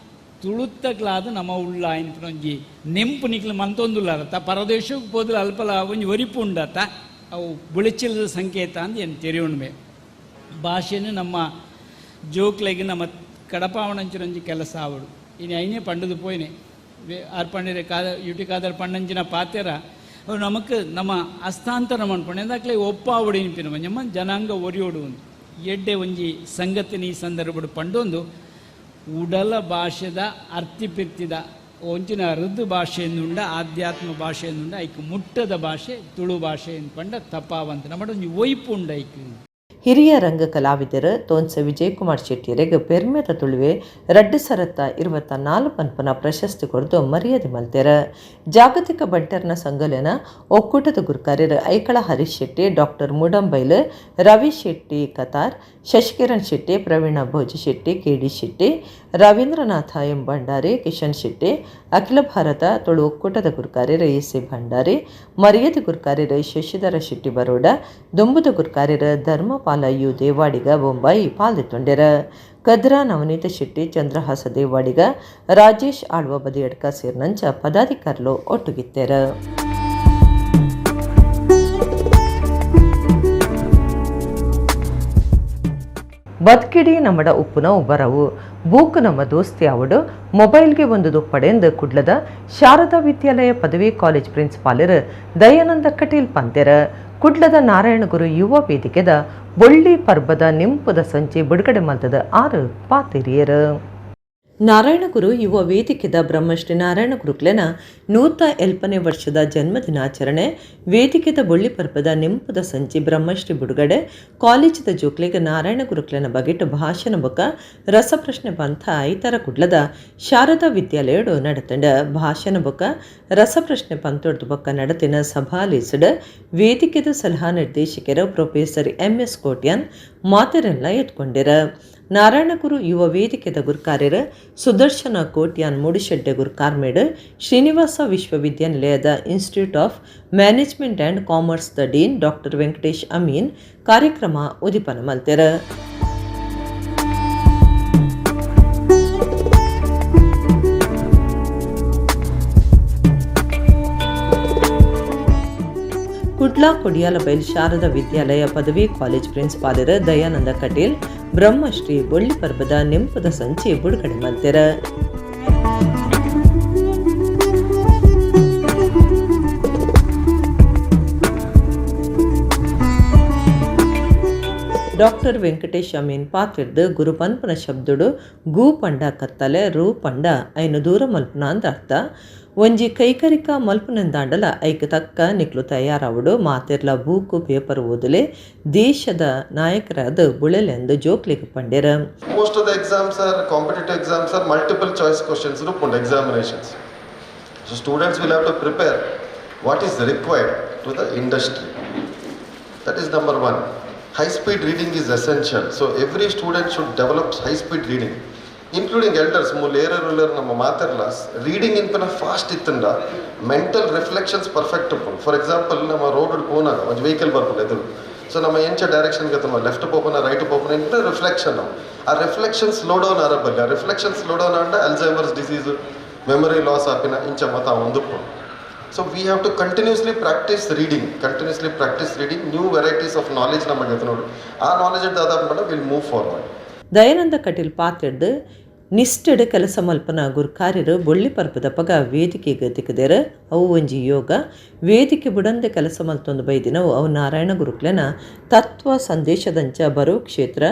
ತುಳುತ್ತಕ್ಲಾದ ನಮ್ಮ ಉಳ್ಳ ಒಂಜಿ ನೆಂಪು ನಿಕ್ಲು ಮಂತೊಂದುಲ್ಲಾರತ್ತ ಪರದೇಶಕ್ಕೆ ಪೋದಲು ಅಲ್ಪಲ ಒಂಜಿ ಒರಿಪು ಉಂಡತ್ತ ಅವು ಬುಳಿಚಿಲ್ಲದ ಸಂಕೇತ ಅಂದ್ ಏನು ತೆರೆಯುಣ್ಮೆ ಭಾಷೆನು ನಮ್ಮ ಜೋಕ್ಲೆಗೆ ನಮ್ಮ ಕಡಪಾವಣಂಚಿನೊಂಜಿ ಕೆಲಸ ಆವಡು ಇನ್ನು ಐನೇ ಪಂಡದು ಪೋಯಿನೆ ಆರ್ ಪಂಡಿರೆ ಕಾದ ಯುಟಿ ಕಾದರ್ ಪಂಡಂಚಿನ ಪಾತೆರ ಅವು ನಮಕ್ ನಮ್ಮ ಹಸ್ತಾಂತರ ಮನ್ಪಂಡು ಎಂದಾಕ್ಲೆ ಒಪ್ಪಾವಡು ಇನ್ಪಿನ ನಮ್ಮ ಜನಾಂಗ ಒರಿಯೋಡು ಒಂದು ಎಡ್ಡೆ ಒಂಜಿ ಸಂಗತಿನ ಈ ಸಂದರ್ಭಡು ಪಂಡೊಂದು ಉಡಲ ಭಾಷೆದ ಅರ್ತಿಪಿರ್ತಿದ ಒಂಚಿನ ಋದು ಭಾಷೆಯನ್ನುಂಡ ಆಧ್ಯಾತ್ಮ ಭಾಷೆಯನ್ನುಂಡ ಐಕ್ ಮುಟ್ಟದ ಭಾಷೆ ತುಳು ಭಾಷೆ ಪಂಡ ತಪ್ಪಾವಂತ ನಮ್ಮ ಒಂಜಿ ಒಯ್ಪು ಉಂಡ ಐಕ್. ಹಿರಿಯ ರಂಗ ಕಲಾವಿದರು ತೋನ್ಸೆ ವಿಜಯಕುಮಾರ್ ಶೆಟ್ಟಿಯರಿಗೆ ಪೆರ್ಮೆದ ತುಳುವೆ 224 ಪನ್ಪನ ಪ್ರಶಸ್ತಿ ಕೊಡ್ದು ಮರ್ಯಾದೆ ಮಲ್ತೆರ. ಜಾಗತಿಕ ಬಂಟರ್ನ ಸಂಘಲನ ಒಕ್ಕೂಟದ ಗುರುಕಾರ್ಯರು ಐಕಳ ಹರೀಶ್ ಶೆಟ್ಟಿ, ಡಾಕ್ಟರ್ ಮೂಡಂಬೈಲ್, ರವಿ ಶೆಟ್ಟಿ ಕತಾರ್, ಶಶಿಕಿರಣ್ ಶೆಟ್ಟಿ, ಪ್ರವೀಣ ಭೋಜ ಶೆಟ್ಟಿ, ಕೆ.ಡಿ. ಶೆಟ್ಟಿ, ರವೀಂದ್ರನಾಥ ಎಂ ಭಂಡಾರಿ, ಕಿಶನ್ ಶೆಟ್ಟಿ, ಅಖಿಲ ಭಾರತ ತುಳು ಒಕ್ಕೂಟದ ಗುರುಕಾರ್ಯರು ಎ.ಸಿ. ಭಂಡಾರಿ, ಮರ್ಯಾದೆ ಗುರುಕಾರ್ಯರು ಶಶಿಧರ ಶೆಟ್ಟಿ ಬರೋಡ, ದುಂಬುದ ಗುರುಕಾರ್ಯರು Dharmapala you Devadiga Bombay ಪಾಲ್ದಿತ್ತೊಂಡೆರ. Kadra ನವನೀತ ಶೆಟ್ಟಿ, ಚಂದ್ರಹಾಸ ದೇವಾಡಿಗ, ರಾಜೇಶ್ ಆಳ್ವ ಬದಿಯಡ್ಕ ಸೇರಿನಂಚ ಪದಾಧಿಕಾರಿಲು ಒಟ್ಟುಗಿತ್ತೆರ. ಬದುಕಿಡಿ ನಮ್ಮಡ ಉಪ್ಪುನ ಉಬ್ಬರವು ಬೂಕು ನಮ್ಮ ದೋಸ್ತಿ ಆವಡು ಮೊಬೈಲ್ಗೆ ಒಂದು ದುಪ್ಪಡೆಂದು ಕುಡ್ಲದ ಶಾರದಾ ವಿದ್ಯಾಲಯ ಪದವಿ ಕಾಲೇಜ್ ಪ್ರಿನ್ಸಿಪಾಲರು ದಯಾನಂದ ಕಟೀಲ್ ಪಂತೆರ. ಕುಡ್ಲದ ನಾರಾಯಣಗುರು ಯುವ ವೇದಿಕೆದ ಬೊಳ್ಳಿ ಪರ್ಬದ ನಿಂಪುದ ಸಂಚಿ ಬಿಡುಗಡೆ ಮಲ್ತದ 6 ಪಾತಿರಿಯರು. ನಾರಾಯಣಗುರು ಯುವ ವೇದಿಕೆದ ಬ್ರಹ್ಮಶ್ರೀ ನಾರಾಯಣ ಗುರುಕ್ಲೆನ 108ನೇ ವರ್ಷದ ಜನ್ಮದಿನಾಚರಣೆ ವೇದಿಕೆದ ಬೊಳ್ಳಿಪರ್ಪದ ನೆಂಪುದ ಸಂಚಿ ಬ್ರಹ್ಮಶ್ರೀ ಬುಡುಗಡೆ ಕಾಲೇಜಿದ ಜೋಕ್ಲೆಗ್ ನಾರಾಯಣ ಗುರುಕ್ಲೆನ ಬಗೆಟ್ ಭಾಷಣ ಬೊಕ ರಸಪ್ರಶ್ನೆ ಪಂಥ ಐತರ ಕುಡ್ಲದ ಶಾರದಾ ವಿದ್ಯಾಲಯಡು ನಡತಂಡ. ಭಾಷಣ ಬೊಕ ರಸಪ್ರಶ್ನೆ ಪಂತೊಡ್ದು ಬೊಕ್ಕ ನಡತಿನ ಸಭಾಲೇಸಡ್ ವೇದಿಕೆದ ಸಲಹಾ ನಿರ್ದೇಶಕರು ಪ್ರೊಫೆಸರ್ ಎಂಎಸ್ ಕೋಟ್ಯಾನ್ ಮಾತೆರೆಲ್ಲ ಎತ್ಕೊಂಡಿರ. ನಾರಾಯಣಗುರು ಯುವ ವೇದಿಕೆದ ಗುರುಕಾರ್ಯರ ಸುದರ್ಶನ ಕೋಟ್ಯಾನ್ ಮೂಡಿಶೆಡ್ಡೆ ಗುರುಕಾರ್ಮೇಡ್ ಶ್ರೀನಿವಾಸ ವಿಶ್ವವಿದ್ಯಾನಿಲಯದ institute of management and commerce the dean doctor Venkatesh Amin ಕಾರ್ಯಕ್ರಮ ಉದಿಪನ ಮಲ್ತೆರ. ಕುಡ್ಲಾ ಕೊಡಿಯಾಲಬೈಲ್ ಶಾರದಾ ವಿದ್ಯಾಲಯ ಪದವಿ ಕಾಲೇಜ್ ಪ್ರಿನ್ಸಿಪಾಲರ್ ದಯಾನಂದ ಕಟೀಲ್ ಬ್ರಹ್ಮಶ್ರೀ ಬೊಳ್ಳಿಪರ್ಬದ ನೆಂಪುದ ಸಂಚಿ ಬುಡುಗಡೆ ಮಲ್ತೆರ. ಡಾಕ್ಟರ್ ವೆಂಕಟೇಶ್ ಅಮೀನ್ ಪಾತಿರ್ದು ಗುರುಪನ್ಪನ ಶಬ್ದಡು ಗೂ ಪಂಡ ಕತ್ತಲೆ ರೂ ಪಂಡ ಐನು ದೂರ ಮಲ್ಪುನ ಅಂದ ಅರ್ಥ. ಒಂಜಿ ಕೈಕರಿಕಾ ಮಲ್ಪುನೆಂದಾಂಡಲ ಐಕ್ ತಕ್ಕ ನಿಕ್ಲು ತಯಾರಾವಡು ಮಾತೆರ್ಲ ಬೂಕು ಪೇಪರ್ ಓದಲೆ ದೇಶದ ನಾಯಕರಾದ ಬುಳೆಲೆಂದು ಜೋಕ್ಲಿಗೆ ಪಂಡೆರ. Most of the exams are competitive exams are multiple choice questions ಉಂಟು examinations. So students will have to prepare what is required to the industry. That is number one. High speed reading is essential. So every student should develop high speed reading, including elders. ಮೂಲೇರರುಲ್ಲರ್ ನಮ್ಮ ಮಾತಾಡಲ್ಲ reading ಇನ್ಪನ fast ಇತ್ತಂಡ mental reflections perfect ಉಪ್ಪುಂಡು. For example ನಮ್ಮ road ಪೋನಾಗ ಒಂದು vehicle ಬರ್ಪುಂಡು ಎದುರು. ಸೊ ನಮ್ಮ ಎಂಚ ಡೈರೆಕ್ಷನ್ ಗತ್ತಮ್ಮ ಲೆಫ್ಟ್ ಪೋಪನ ರೈಟ್ ಪೋಪನ ಇನ್ಪನ ರಿಫ್ಲೆಕ್ಷನ್ ಆ ರಿಫ್ಲೆಕ್ಷನ್ ಸ್ಲೋ ಡೌನ್ ಆರಬಲ್ಲಿ. ಆ ರಿಫ್ಲೆಕ್ಷನ್ ಸ್ಲೋ ಡೌನ್ ಆಂಡ ಅಲ್ಝೈಮರ್ಸ್ ಡಿಸೀಸು ಮೆಮೊರಿ ಲಾಸ್ ಆಪಿನ ಇಂಚ ಮತ ಒಂದು. So we have to continuously practice reading, continuously practice reading, new varieties of knowledge ನಮಗೆ ನೋಡು. ಆ ನಾಲೆಜ್ ಅದಾದ will move forward. Dayananda Kateel ಪಾತ್ರೆಡ್ ನಿಷ್ಠೆಡ್ ಕೆಲಸ ಮಲ್ಪನ ಗುರ್ಕಾರ್ಯರು ಬೊಳ್ಳಿ ಪರ್ಪದ ಪಗ ವೇದಿಕೆಗೆ ತಿಕ್ಕದೇರ. ಅವು ಒಂಜಿ ಯೋಗ ವೇದಿಕೆ ಬುಡಂದೆ ಕೆಲಸ ಮಲ್ತೊಂದು ಬೈದಿನವು ಅವು ನಾರಾಯಣ ಗುರುಕ್ಲೆನ ತತ್ವ ಸಂದೇಶದಂಚ ಬರೋ ಕ್ಷೇತ್ರ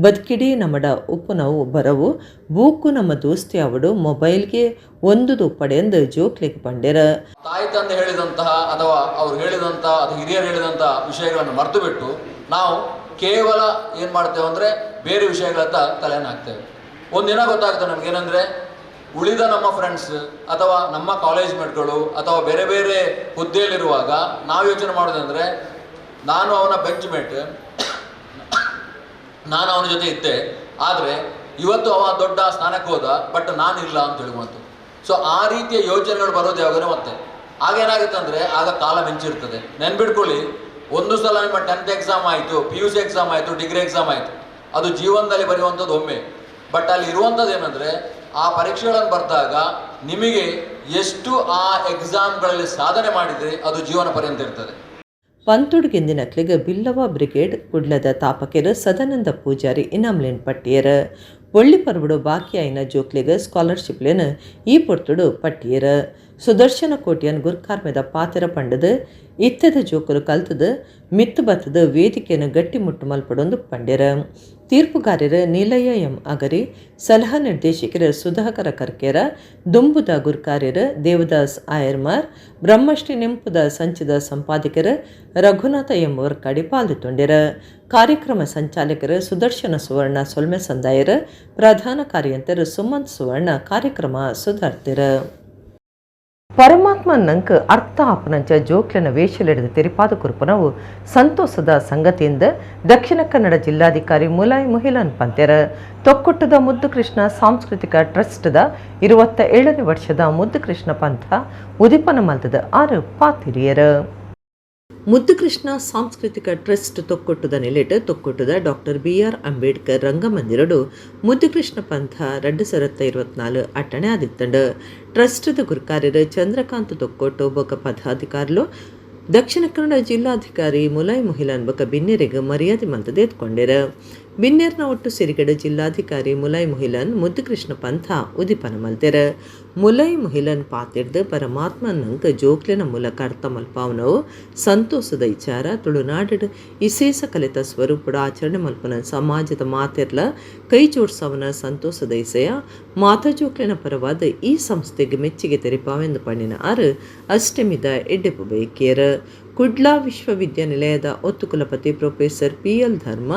ಬದುಕಿಡೀ ನಮಡ ಉಪ್ಪುನವು ಬರವು ಬೂಕು ನಮ್ಮ ದೋಸ್ತಿ ಅವಡು ಮೊಬೈಲ್ಗೆ ಒಂದು ಪಡೆಯಂದು ಜೋಕ್ಲಿಗೆ ಪಂಡೆರ. ತಾಯಿ ತಂದೆ ಹೇಳಿದಂತಹ ಅಥವಾ ಅವ್ರು ಹೇಳಿದಂತಹ ಅಥವಾ ಹಿರಿಯರು ಹೇಳಿದಂತಹ ವಿಷಯಗಳನ್ನು ಮರೆತು ಬಿಟ್ಟು ನಾವು ಕೇವಲ ಏನು ಮಾಡ್ತೇವೆ ಅಂದರೆ ಬೇರೆ ವಿಷಯಗಳತ್ತ ತಲೆಯನ್ನು ಹಾಕ್ತೇವೆ. ಒಂದಿನ ಗೊತ್ತಾಗ್ತದೆ ನಮಗೇನೆಂದರೆ ಉಳಿದ ನಮ್ಮ ಫ್ರೆಂಡ್ಸ್ ಅಥವಾ ನಮ್ಮ ಕಾಲೇಜ್ ಮೇಟ್ಗಳು ಅಥವಾ ಬೇರೆ ಬೇರೆ ಹುದ್ದೆಯಲ್ಲಿರುವಾಗ ನಾವು ಯೋಚನೆ ಮಾಡೋದಂದರೆ ನಾನು ಅವನ ಬೆಂಚ್ ಮೇಟ್, ನಾನು ಅವನ ಜೊತೆ ಇದ್ದೆ, ಆದರೆ ಇವತ್ತು ಅವ ದೊಡ್ಡ ಸ್ಥಾನಕ್ಕೆ ಹೋದ, ಬಟ್ ನಾನಿಲ್ಲ ಅಂತ ಹೇಳುವಂಥದ್ದು. ಸೊ ಆ ರೀತಿಯ ಯೋಚನೆಗಳು ಬರೋದು ಯಾವಾಗಲೂ ಮತ್ತೆ ಆಗ ಏನಾಗುತ್ತೆ ಅಂದರೆ ಆಗ ಕಾಲ ಮಿಂಚಿರ್ತದೆ. ನೆನ್ಬಿಟ್ಕೊಳ್ಳಿ, ಒಂದು ಸಲ ನಿಮ್ಮ 10th exam ಆಯಿತು, PUC exam ಆಯಿತು, ಡಿಗ್ರಿ ಎಕ್ಸಾಮ್ ಆಯಿತು, ಅದು ಜೀವನದಲ್ಲಿ ಬರೆಯುವಂಥದ್ದು ಒಮ್ಮೆ. ಬಟ್ ಅಲ್ಲಿ ಇರುವಂಥದ್ದು ಏನಂದರೆ ಆ ಪರೀಕ್ಷೆಗಳನ್ನು ಬರೆದಾಗ ನಿಮಗೆ ಎಷ್ಟು ಆ ಎಕ್ಸಾಮ್ಗಳಲ್ಲಿ ಸಾಧನೆ ಮಾಡಿದರೆ ಅದು ಜೀವನ ಪರ್ಯಂತ ಇರ್ತದೆ. ಪಂತುಡ್ಗೆಂದಿನಕ್ಲಿಗೆ ಬಿಲ್ಲವ ಬ್ರಿಗೇಡ್ ಕುಡ್ಲದ ತಾಪಕೆರು ಸದಾನಂದ ಪೂಜಾರಿ ಇನಾಮ್ಲೇನ್ ಪಟ್ಟಿಯರ. ಒಳ್ಳಿ ಪರ್ವಡು ಬಾಕಿ ಆಯಿನ ಜೋಕ್ಲಿಗೆ ಸ್ಕಾಲರ್ಶಿಪ್ಲೇನು ಈ ಪೊರ್ತುಡು ಪಟ್ಟಿಯರ. ಸುದರ್ಶನ ಕೋಟಿಯನ್ ಗುರ್ಕಾರ್ಮೆದ ಪಾತೆರ ಪಂಡದು ಇತ್ತದ ಜೋಕಲು ಕಲ್ತದು ಮಿತ್ತು ಬತ್ತದ ವೇದಿಕೆಯನ್ನು ಗಟ್ಟಿ ಮುಟ್ಟು ಮಲ್ಪಡೊಂದು ಪಂಡ್ಯರ. ತೀರ್ಪುಗಾರರು ನೀಲಯ್ಯ ಎಂ ಅಗರಿ, ಸಲಹಾ ನಿರ್ದೇಶಕರು ಸುಧಾಕರ ಕರ್ಕೇರ, ದುಂಬುದ ಗುರ್ಕಾರ್ಯರು ದೇವದಾಸ್ ಆಯರ್ಮಾರ್, ಬ್ರಹ್ಮಶ್ರೀ ನೆಂಪುದ ಸಂಚದ ಸಂಪಾದಕರು ರಘುನಾಥ ಎಂ ವರ್ಕಾಡಿ ಪಾಲ್ದಿತ್ತೊಂಡ್ಯರ. ಕಾರ್ಯಕ್ರಮ ಸಂಚಾಲಕರು ಸುದರ್ಶನ ಸುವರ್ಣ ಸೊಲ್ಮೆ ಸಂದಾಯರು, ಪ್ರಧಾನ ಕಾರ್ಯಂತರು ಸುಮಂತ್ ಸುವರ್ಣ ಕಾರ್ಯಕ್ರಮ ಸುಧಾರ್ತಿರ. ಪರಮಾತ್ಮ ನಂಕ್ ಅರ್ಥ ಆಪನಂಚ ಜೋಕ್ಲೆನ ವೇಷಲಿಡಿದ ತೆರಿಪಾದ ಕುರುಪನವು ಸಂತೋಷದ ಸಂಗತಿಯಿಂದ ದಕ್ಷಿಣ ಕನ್ನಡ ಜಿಲ್ಲಾಧಿಕಾರಿ ಮುಲಾಯ್ ಮುಹಿಲನ್ ಪಂತೆರ. ತೊಕ್ಕುಟ್ಟದ ಮುದ್ದುಕೃಷ್ಣ ಸಾಂಸ್ಕೃತಿಕ ಟ್ರಸ್ಟ್ದ 27ನೇ ವರ್ಷದ ಮುದ್ದುಕೃಷ್ಣ ಪಂಥ ಉದಿಪನ ಮಲ್ತದ 6 ಪಾತಿರಿಯರ. ಮುದ್ದುಕೃಷ್ಣ ಸಾಂಸ್ಕೃತಿಕ ಟ್ರಸ್ಟ್ ತೊಕ್ಕೊಟ್ಟದ ನೆಲೆಟ್ ತೊಕ್ಕೊಟ್ಟದ ಡಾಕ್ಟರ್ BR Ambedkar ರಂಗಮಂದಿರಡು ಮುದ್ದುಕೃಷ್ಣ ಪಂಥ 2024 ಅಟ್ಟಣೆ ಆದಿತ್ತಂಡು. ಟ್ರಸ್ಟ್ದ ಗುರುಕಾರ್ಯರು ಚಂದ್ರಕಾಂತ್ ತೊಕ್ಕೊಟ್ಟು ಬೊಕ ಪದಾಧಿಕಾರಿಲು ದಕ್ಷಿಣ ಕನ್ನಡ ಜಿಲ್ಲಾಧಿಕಾರಿ ಮುಲಾಯ್ ಮುಹಿಲನ್ ಬೊಕ ಬಿನ್ನೆರೆಗ್ ಮರ್ಯಾದೆ ಮಲ್ತದ ಎತ್ಕೊಂಡೆರು. ಬಿನ್ನೇರ್ನ ಒಟ್ಟು ಸಿರಿಗಡ ಜಿಲ್ಲಾಧಿಕಾರಿ ಮುಲೈ ಮುಹಿಲನ್ ಮುದ್ದುಕೃಷ್ಣ ಪಂಥ ಉದಿಪನ ಮಲ್ತೆರ್. ಮುಲೈ ಮುಹಿಲನ್ ಪಾತಿರ್ದು ಪರಮಾತ್ಮ ನಂಕ ಜೋಕ್ಲೆನ ಮೂಲಕ ಅರ್ಥ ಮಲ್ಪಾವನವು ಸಂತೋಷದ ವಿಚಾರ. ತುಳುನಾಡು ಇಸೇಸ ಕಲಿತ ಸ್ವರೂಪದ ಆಚರಣೆ ಮಲ್ಪನ ಸಮಾಜದ ಮಾತೆರ್ಲ ಕೈ ಜೋಡ್ಸವನ ಸಂತೋಷದ ಇಸೆಯ ಮಾತಾ ಜೋಕ್ಲೆನ ಪರವಾದ ಈ ಸಂಸ್ಥೆಗೆ ಮೆಚ್ಚಿಗೆ ತೆರಿಪಾವೆಂದು ಪಣ್ಣಿನ ಆರು ಅಷ್ಟಮಿದ ಎಡ್ಡೆಪು ಬಯಕಿಯರ್. ಕುಡ್ಲಾ ವಿಶ್ವವಿದ್ಯಾನಿಲಯದ ಒತ್ತು ಕುಲಪತಿ ಪ್ರೊಫೆಸರ್ ಪಿ.ಎಲ್. ಧರ್ಮ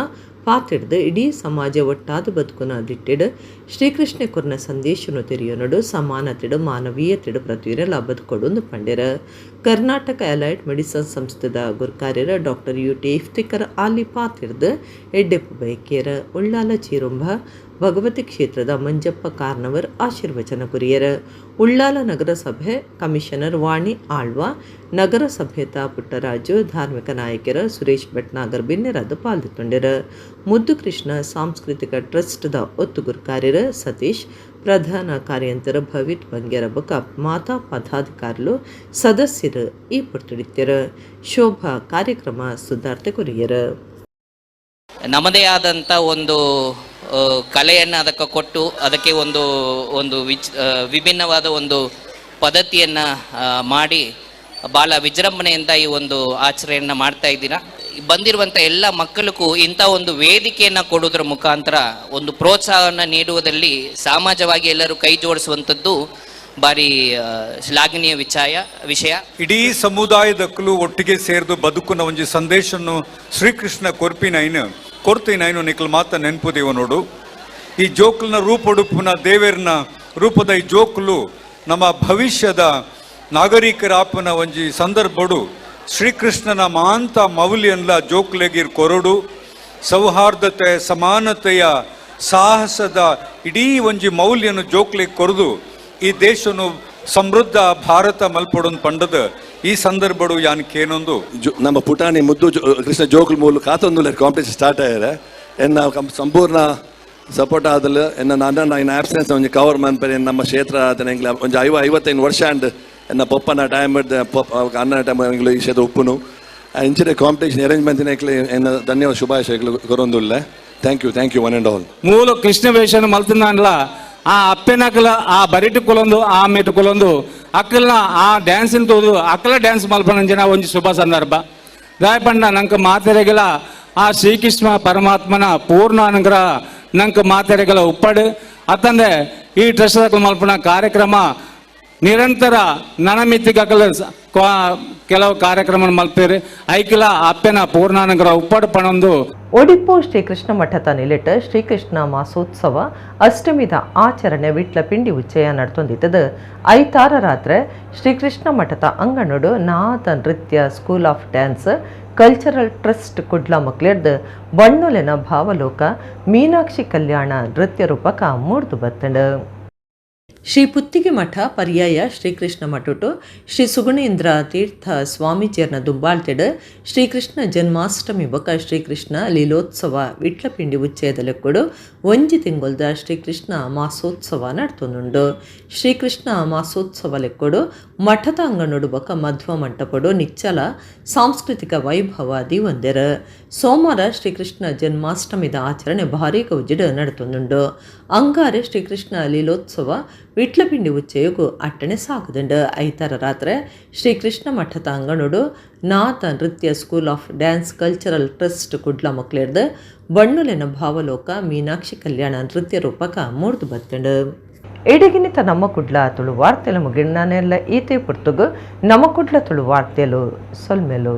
ಪಾತಿಡ್ದು ಇಡೀ ಸಮಾಜ ಒಟ್ಟಾದ ಬದುಕುನ ದಿಟ್ಟಿಡ್ ಶ್ರೀಕೃಷ್ಣ ಕೊರ್ನ ಸಂದೇಶನು ತೆರೆಯೊನಡು ಸಮಾನತೆಡು ಮಾನವೀಯತೆಡು ಪ್ರತಿರಲ ಬದುಕೊಡು ಪಂಡೆರ. ಕರ್ನಾಟಕ ಅಲೈಡ್ ಮೆಡಿಸನ್ ಸಂಸ್ಥೆದ ಗುರ್ಕಾರ್ಯರ ಡಾಕ್ಟರ್ ಯು.ಟಿ. ಇಫ್ತಿಕರ್ ಆಲಿ ಪಾತಿಡ್ದು ಎಡ್ಡೆಪ್ಪು ಬಯಕಿಯರ. ಉಳ್ಳಾಲ ಚೀರುಂಬ ಭಗವತಿ ಕ್ಷೇತ್ರದ ಮಂಜಪ್ಪ ಕಾರ್ನವರ್ ಆಶೀರ್ವಚನ ಕುರಿಯರ. ಉಳ್ಳಾಲ ನಗರಸಭೆ ಕಮಿಷನರ್ ವಾಣಿ ಆಳ್ವ, ನಗರಸಭೆತ ಪುಟ್ಟರಾಜು, ಧಾರ್ಮಿಕ ನಾಯಕರ ಸುರೇಶ್ ಭಟ್ನಾಗರ್ ಬಿನ್ನೆರದು ಪಾಲ್ಗೊಂಡರು. ಮುದ್ದುಕೃಷ್ಣ ಸಾಂಸ್ಕೃತಿಕ ಟ್ರಸ್ಟ್ದ ಒತ್ತುಗುರ್ಕಾರ್ಯರ ಸತೀಶ್, ಪ್ರಧಾನ ಕಾರ್ಯಂತರ ಭವಿತ್ ಬಂಗೇರ ಬೊಕ ಮಾತಾ ಪದಾಧಿಕಾರಿಲು ಸದಸ್ಯರು ಈ ಪೊರ್ತುಡಿತ್ತೆರ್. ಶೋಭಾ ಕಾರ್ಯಕ್ರಮ ಸುಧಾರ್ತೆ ಕೊರಿಯರ್. ನಮ್ಮದೇ ಆದಂಥ ಒಂದು ಕಲೆಯನ್ನು ಅದಕ್ಕೆ ಕೊಟ್ಟು ಅದಕ್ಕೆ ಒಂದು ಒಂದು ವಿಭಿನ್ನವಾದ ಒಂದು ಪದ್ಧತಿಯನ್ನು ಮಾಡಿ ಭಾಳ ವಿಜೃಂಭಣೆಯಿಂದ ಈ ಒಂದು ಆಚರಣೆಯನ್ನು ಮಾಡ್ತಾ ಇದ್ದೀರಾ. ಬಂದಿರುವಂಥ ಎಲ್ಲ ಮಕ್ಕಳಿಗೂ ಇಂಥ ಒಂದು ವೇದಿಕೆಯನ್ನು ಕೊಡೋದ್ರ ಮುಖಾಂತರ ಒಂದು ಪ್ರೋತ್ಸಾಹವನ್ನು ನೀಡುವುದರಲ್ಲಿ ಸಮಾಜವಾಗಿ ಎಲ್ಲರೂ ಕೈ ಜೋಡಿಸುವಂಥದ್ದು ಭಾರಿ ಶ್ಲಾಘನೀಯ ವಿಷಯ. ಇಡೀ ಸಮುದಾಯದಕ್ಕೂ ಒಟ್ಟಿಗೆ ಸೇರಿದು ಬದುಕುನ ಒಂಜಿ ಸಂದೇಶನ್ನು ಶ್ರೀಕೃಷ್ಣ ಕೊರ್ಪಿನೈನು ಕೊರ್ತಿನೈನು ನಿಖಲ್ ಮಾತ ನೆನಪುದೇವ ನೋಡು. ಈ ಜೋಕ್ಲನ ರೂಪೊಡುಪುನ ದೇವೇರ್ನ ರೂಪದ ಈ ಜೋಕ್ಲು ನಮ್ಮ ಭವಿಷ್ಯದ ನಾಗರಿಕರಾಪನ ಒಂಜಿ ಸಂದರ್ಭಡು ಶ್ರೀಕೃಷ್ಣನ ಮಾಂತ ಮೌಲ್ಯನ್ಲ ಜೋಕ್ಲೆಗಿರ್ ಕೊರಡು ಸೌಹಾರ್ದತೆ ಸಮಾನತೆಯ ಸಾಹಸದ ಇಡೀ ಒಂಜಿ ಮೌಲ್ಯನು ಜೋಕ್ಲೆಗೆ ಕೊರದು ಈ ದೇಶನು ಸಮೃದ್ಧ ಭಾರತ ಮಲ್ಪೊಡೊಂದು ಪಂಡದ ಈ ಸಂದರ್ಭಡು ಯಾನಕ್ಕೇನೊಂದು ನಮ್ಮ ಪುಟಾಣಿ ಮುದ್ದು ಕೃಷ್ಣ ಜೋಕುಲ್ ಮೂಲು ಕಾತೊಂದು ಕಾಂಪಿಟೇಷನ್ ಸ್ಟಾರ್ಟ್ ಆಗಿದೆ. ಎನ್ನ ಸಂಪೂರ್ಣ ಸಪೋರ್ಟ್ ಆದಲ್ಲ ಎನ್ನ ನನ್ನ ಇನ್ ಆಬ್ಸೆನ್ಸ್ ಒಂಜಿ ಕವರ್ ಮನ್ಪರೆ ನಮ್ಮ ಕ್ಷೇತ್ರ ಎಂಗ್ಲ ಒಂಜಿ 55 ವರ್ಷ ಅಂಡ್ ಎನ್ನ ಪೊಪ್ಪನ ಟೈಮ್ ಅಣ್ಣನ ಟೈಮ್ ಎಂಗ್ಲು ಈ ಕ್ಷೇತ್ರ ಉಪ್ಪುನು ಇಂಚಿನ ಕಾಂಪಿಟೇಷನ್ ಅರೇಂಜ್ಮೆಂಟ್ ಎನ್ನ ಧನ್ಯವಾದ ಶುಭಾಶಯಗಳು ಕೊರೊಂದುಲ್ಲ. Thank you one and all. ಮೂಲ ಕೃಷ್ಣ ವೇಷನ ಮಲ್ತಿಂದಾಂಡ್ಲ ಆ ಅಪ್ಪೆನಕಲ ಆ ಬರಿಟು ಕುಲೊಂದು ಆ ಮೇಟು ಕುಲೊಂದು ಅಕ್ಕಲ್ನ ಆ ಡ್ಯಾನ್ಸಿನ ತೋದು ಅಕ್ಕಲ ಡ್ಯಾನ್ಸ್ ಮಲ್ಪನಂಜನ ಒಂಜಿ ಶುಭ ಸಂದರ್ಭ. ದಾಯಪಂಡ ನಂಕ ಮಾತೆರೆಗಲ ಆ ಶ್ರೀಕೃಷ್ಣ ಪರಮಾತ್ಮನ ಪೂರ್ಣ ಅನುಗ್ರಹ ನಂಕ ಮಾತೆರೆಗಲ ಉಪ್ಪಡು. ಅತ್ತಂದೆ ಈ ಟ್ರಸ್ಟ್ ಮಲ್ಪನ ಕಾರ್ಯಕ್ರಮ ನಿರಂತರ ನನಮಿತಿಗಕಲ ಕೆಲವು ಕಾರ್ಯಕ್ರಮ ಮಲ್ಪೇರಿ ಐಕಿಲ ಅಪ್ಪೆನ ಪೂರ್ಣಾನುಗ್ರಹ ಉಪ್ಪಡು ಪಣೊಂದು. ಒಡಿಪು ಶ್ರೀಕೃಷ್ಣ ಮಠದ ನಿಲೆಟ ಶ್ರೀಕೃಷ್ಣ ಮಾಸೋತ್ಸವ ಅಷ್ಟಮಿದ ಆಚರಣೆ ವಿಟ್ಲ ಪಿಂಡಿ ಉಚ್ಚಯ ನಡ್ತೊಂದಿತ್ತದ. ಐತಾರ ರಾತ್ರಿ ಶ್ರೀಕೃಷ್ಣ ಮಠದ ಅಂಗಣಡು ನಾದ ನೃತ್ಯ school of dance cultural trust Kudla ಮಕ್ಳಿರ್ದು ಬಣ್ಣೊಲೆನ Bhavaloka Meenakshi ಕಲ್ಯಾಣ ನೃತ್ಯ ರೂಪಕ ಮೂಡ್ದು ಬತ್ತಂಡು. ಶ್ರೀ ಪುತ್ತಿಗೆ ಮಠ ಪರ್ಯಾಯ ಶ್ರೀಕೃಷ್ಣ ಮಠಟು ಶ್ರೀ ಸುಗುಣೇಂದ್ರ ತೀರ್ಥ ಸ್ವಾಮೀಜಿಯರ್ನ ದುಂಬಾಳ್ತೆಡು ಶ್ರೀಕೃಷ್ಣ ಜನ್ಮಾಷ್ಟಮಿ ಬೊಕ ಶ್ರೀಕೃಷ್ಣ ಲೀಲೋತ್ಸವ ವಿಟ್ಲಪಿಂಡಿ ಉಚ್ಚಯದ ಲೆಕ್ಕಡು ಒಂಜಿ ತಿಂಗೊಲ್ದ ಶ್ರೀಕೃಷ್ಣ ಮಾಸೋತ್ಸವ ನಡ್ತೊಂದುಂಡು. ಶ್ರೀಕೃಷ್ಣ ಮಾಸೋತ್ಸವ ಲೆಕ್ಕಡು ಮಠದ ಅಂಗನೋಡು ಬೊಕ ಮಧ್ವ ಮಂಟಪಡು ನಿಚ್ಚಲ ಸಾಂಸ್ಕೃತಿಕ ವೈಭವ ದಿವಂದೆರ. ಸೋಮವಾರ ಶ್ರೀಕೃಷ್ಣ ಜನ್ಮಾಷ್ಟಮಿದ ಆಚರಣೆ ಭಾರೀ ಗೌಜಿಡ್ ನಡ್ತೊಂದುಂಡು. ಅಂಗಾರೆ ಶ್ರೀಕೃಷ್ಣ ಲೀಲೋತ್ಸವ ವಿಟ್ಲಪಿಂಡಿ ಉಚ್ಚಯಗು ಅಟ್ಟಣೆ ಸಾಗುದುಂಡು. ಐತಾರ ರಾತ್ರಿ ಶ್ರೀಕೃಷ್ಣ ಮಠದ ಅಂಗಣೋಡು ನಾಥ ನೃತ್ಯ school of dance cultural trust Kudla ಮಕ್ಳಿರ್ದು ಬಣ್ಣುಲೆನ Bhavaloka Meenakshi ಕಲ್ಯಾಣ ನೃತ್ಯ ರೂಪಕ ಮೂರ್ದು ಬತ್ತಂಡು. ಎಡಗಿನಿತ ನಮ್ಮ ಕುಡ್ಲ ತುಳು ವಾರ್ತೆಲು ಮುಗಿಣ್ಣನೆಲ್ಲ ಈತೆ ಪುರ್ತುಗು ನಮ್ಮ ಕುಡ್ಲ ತುಳು ವಾರ್ತೆಲು ಸೊಲ್ಮೆಲು.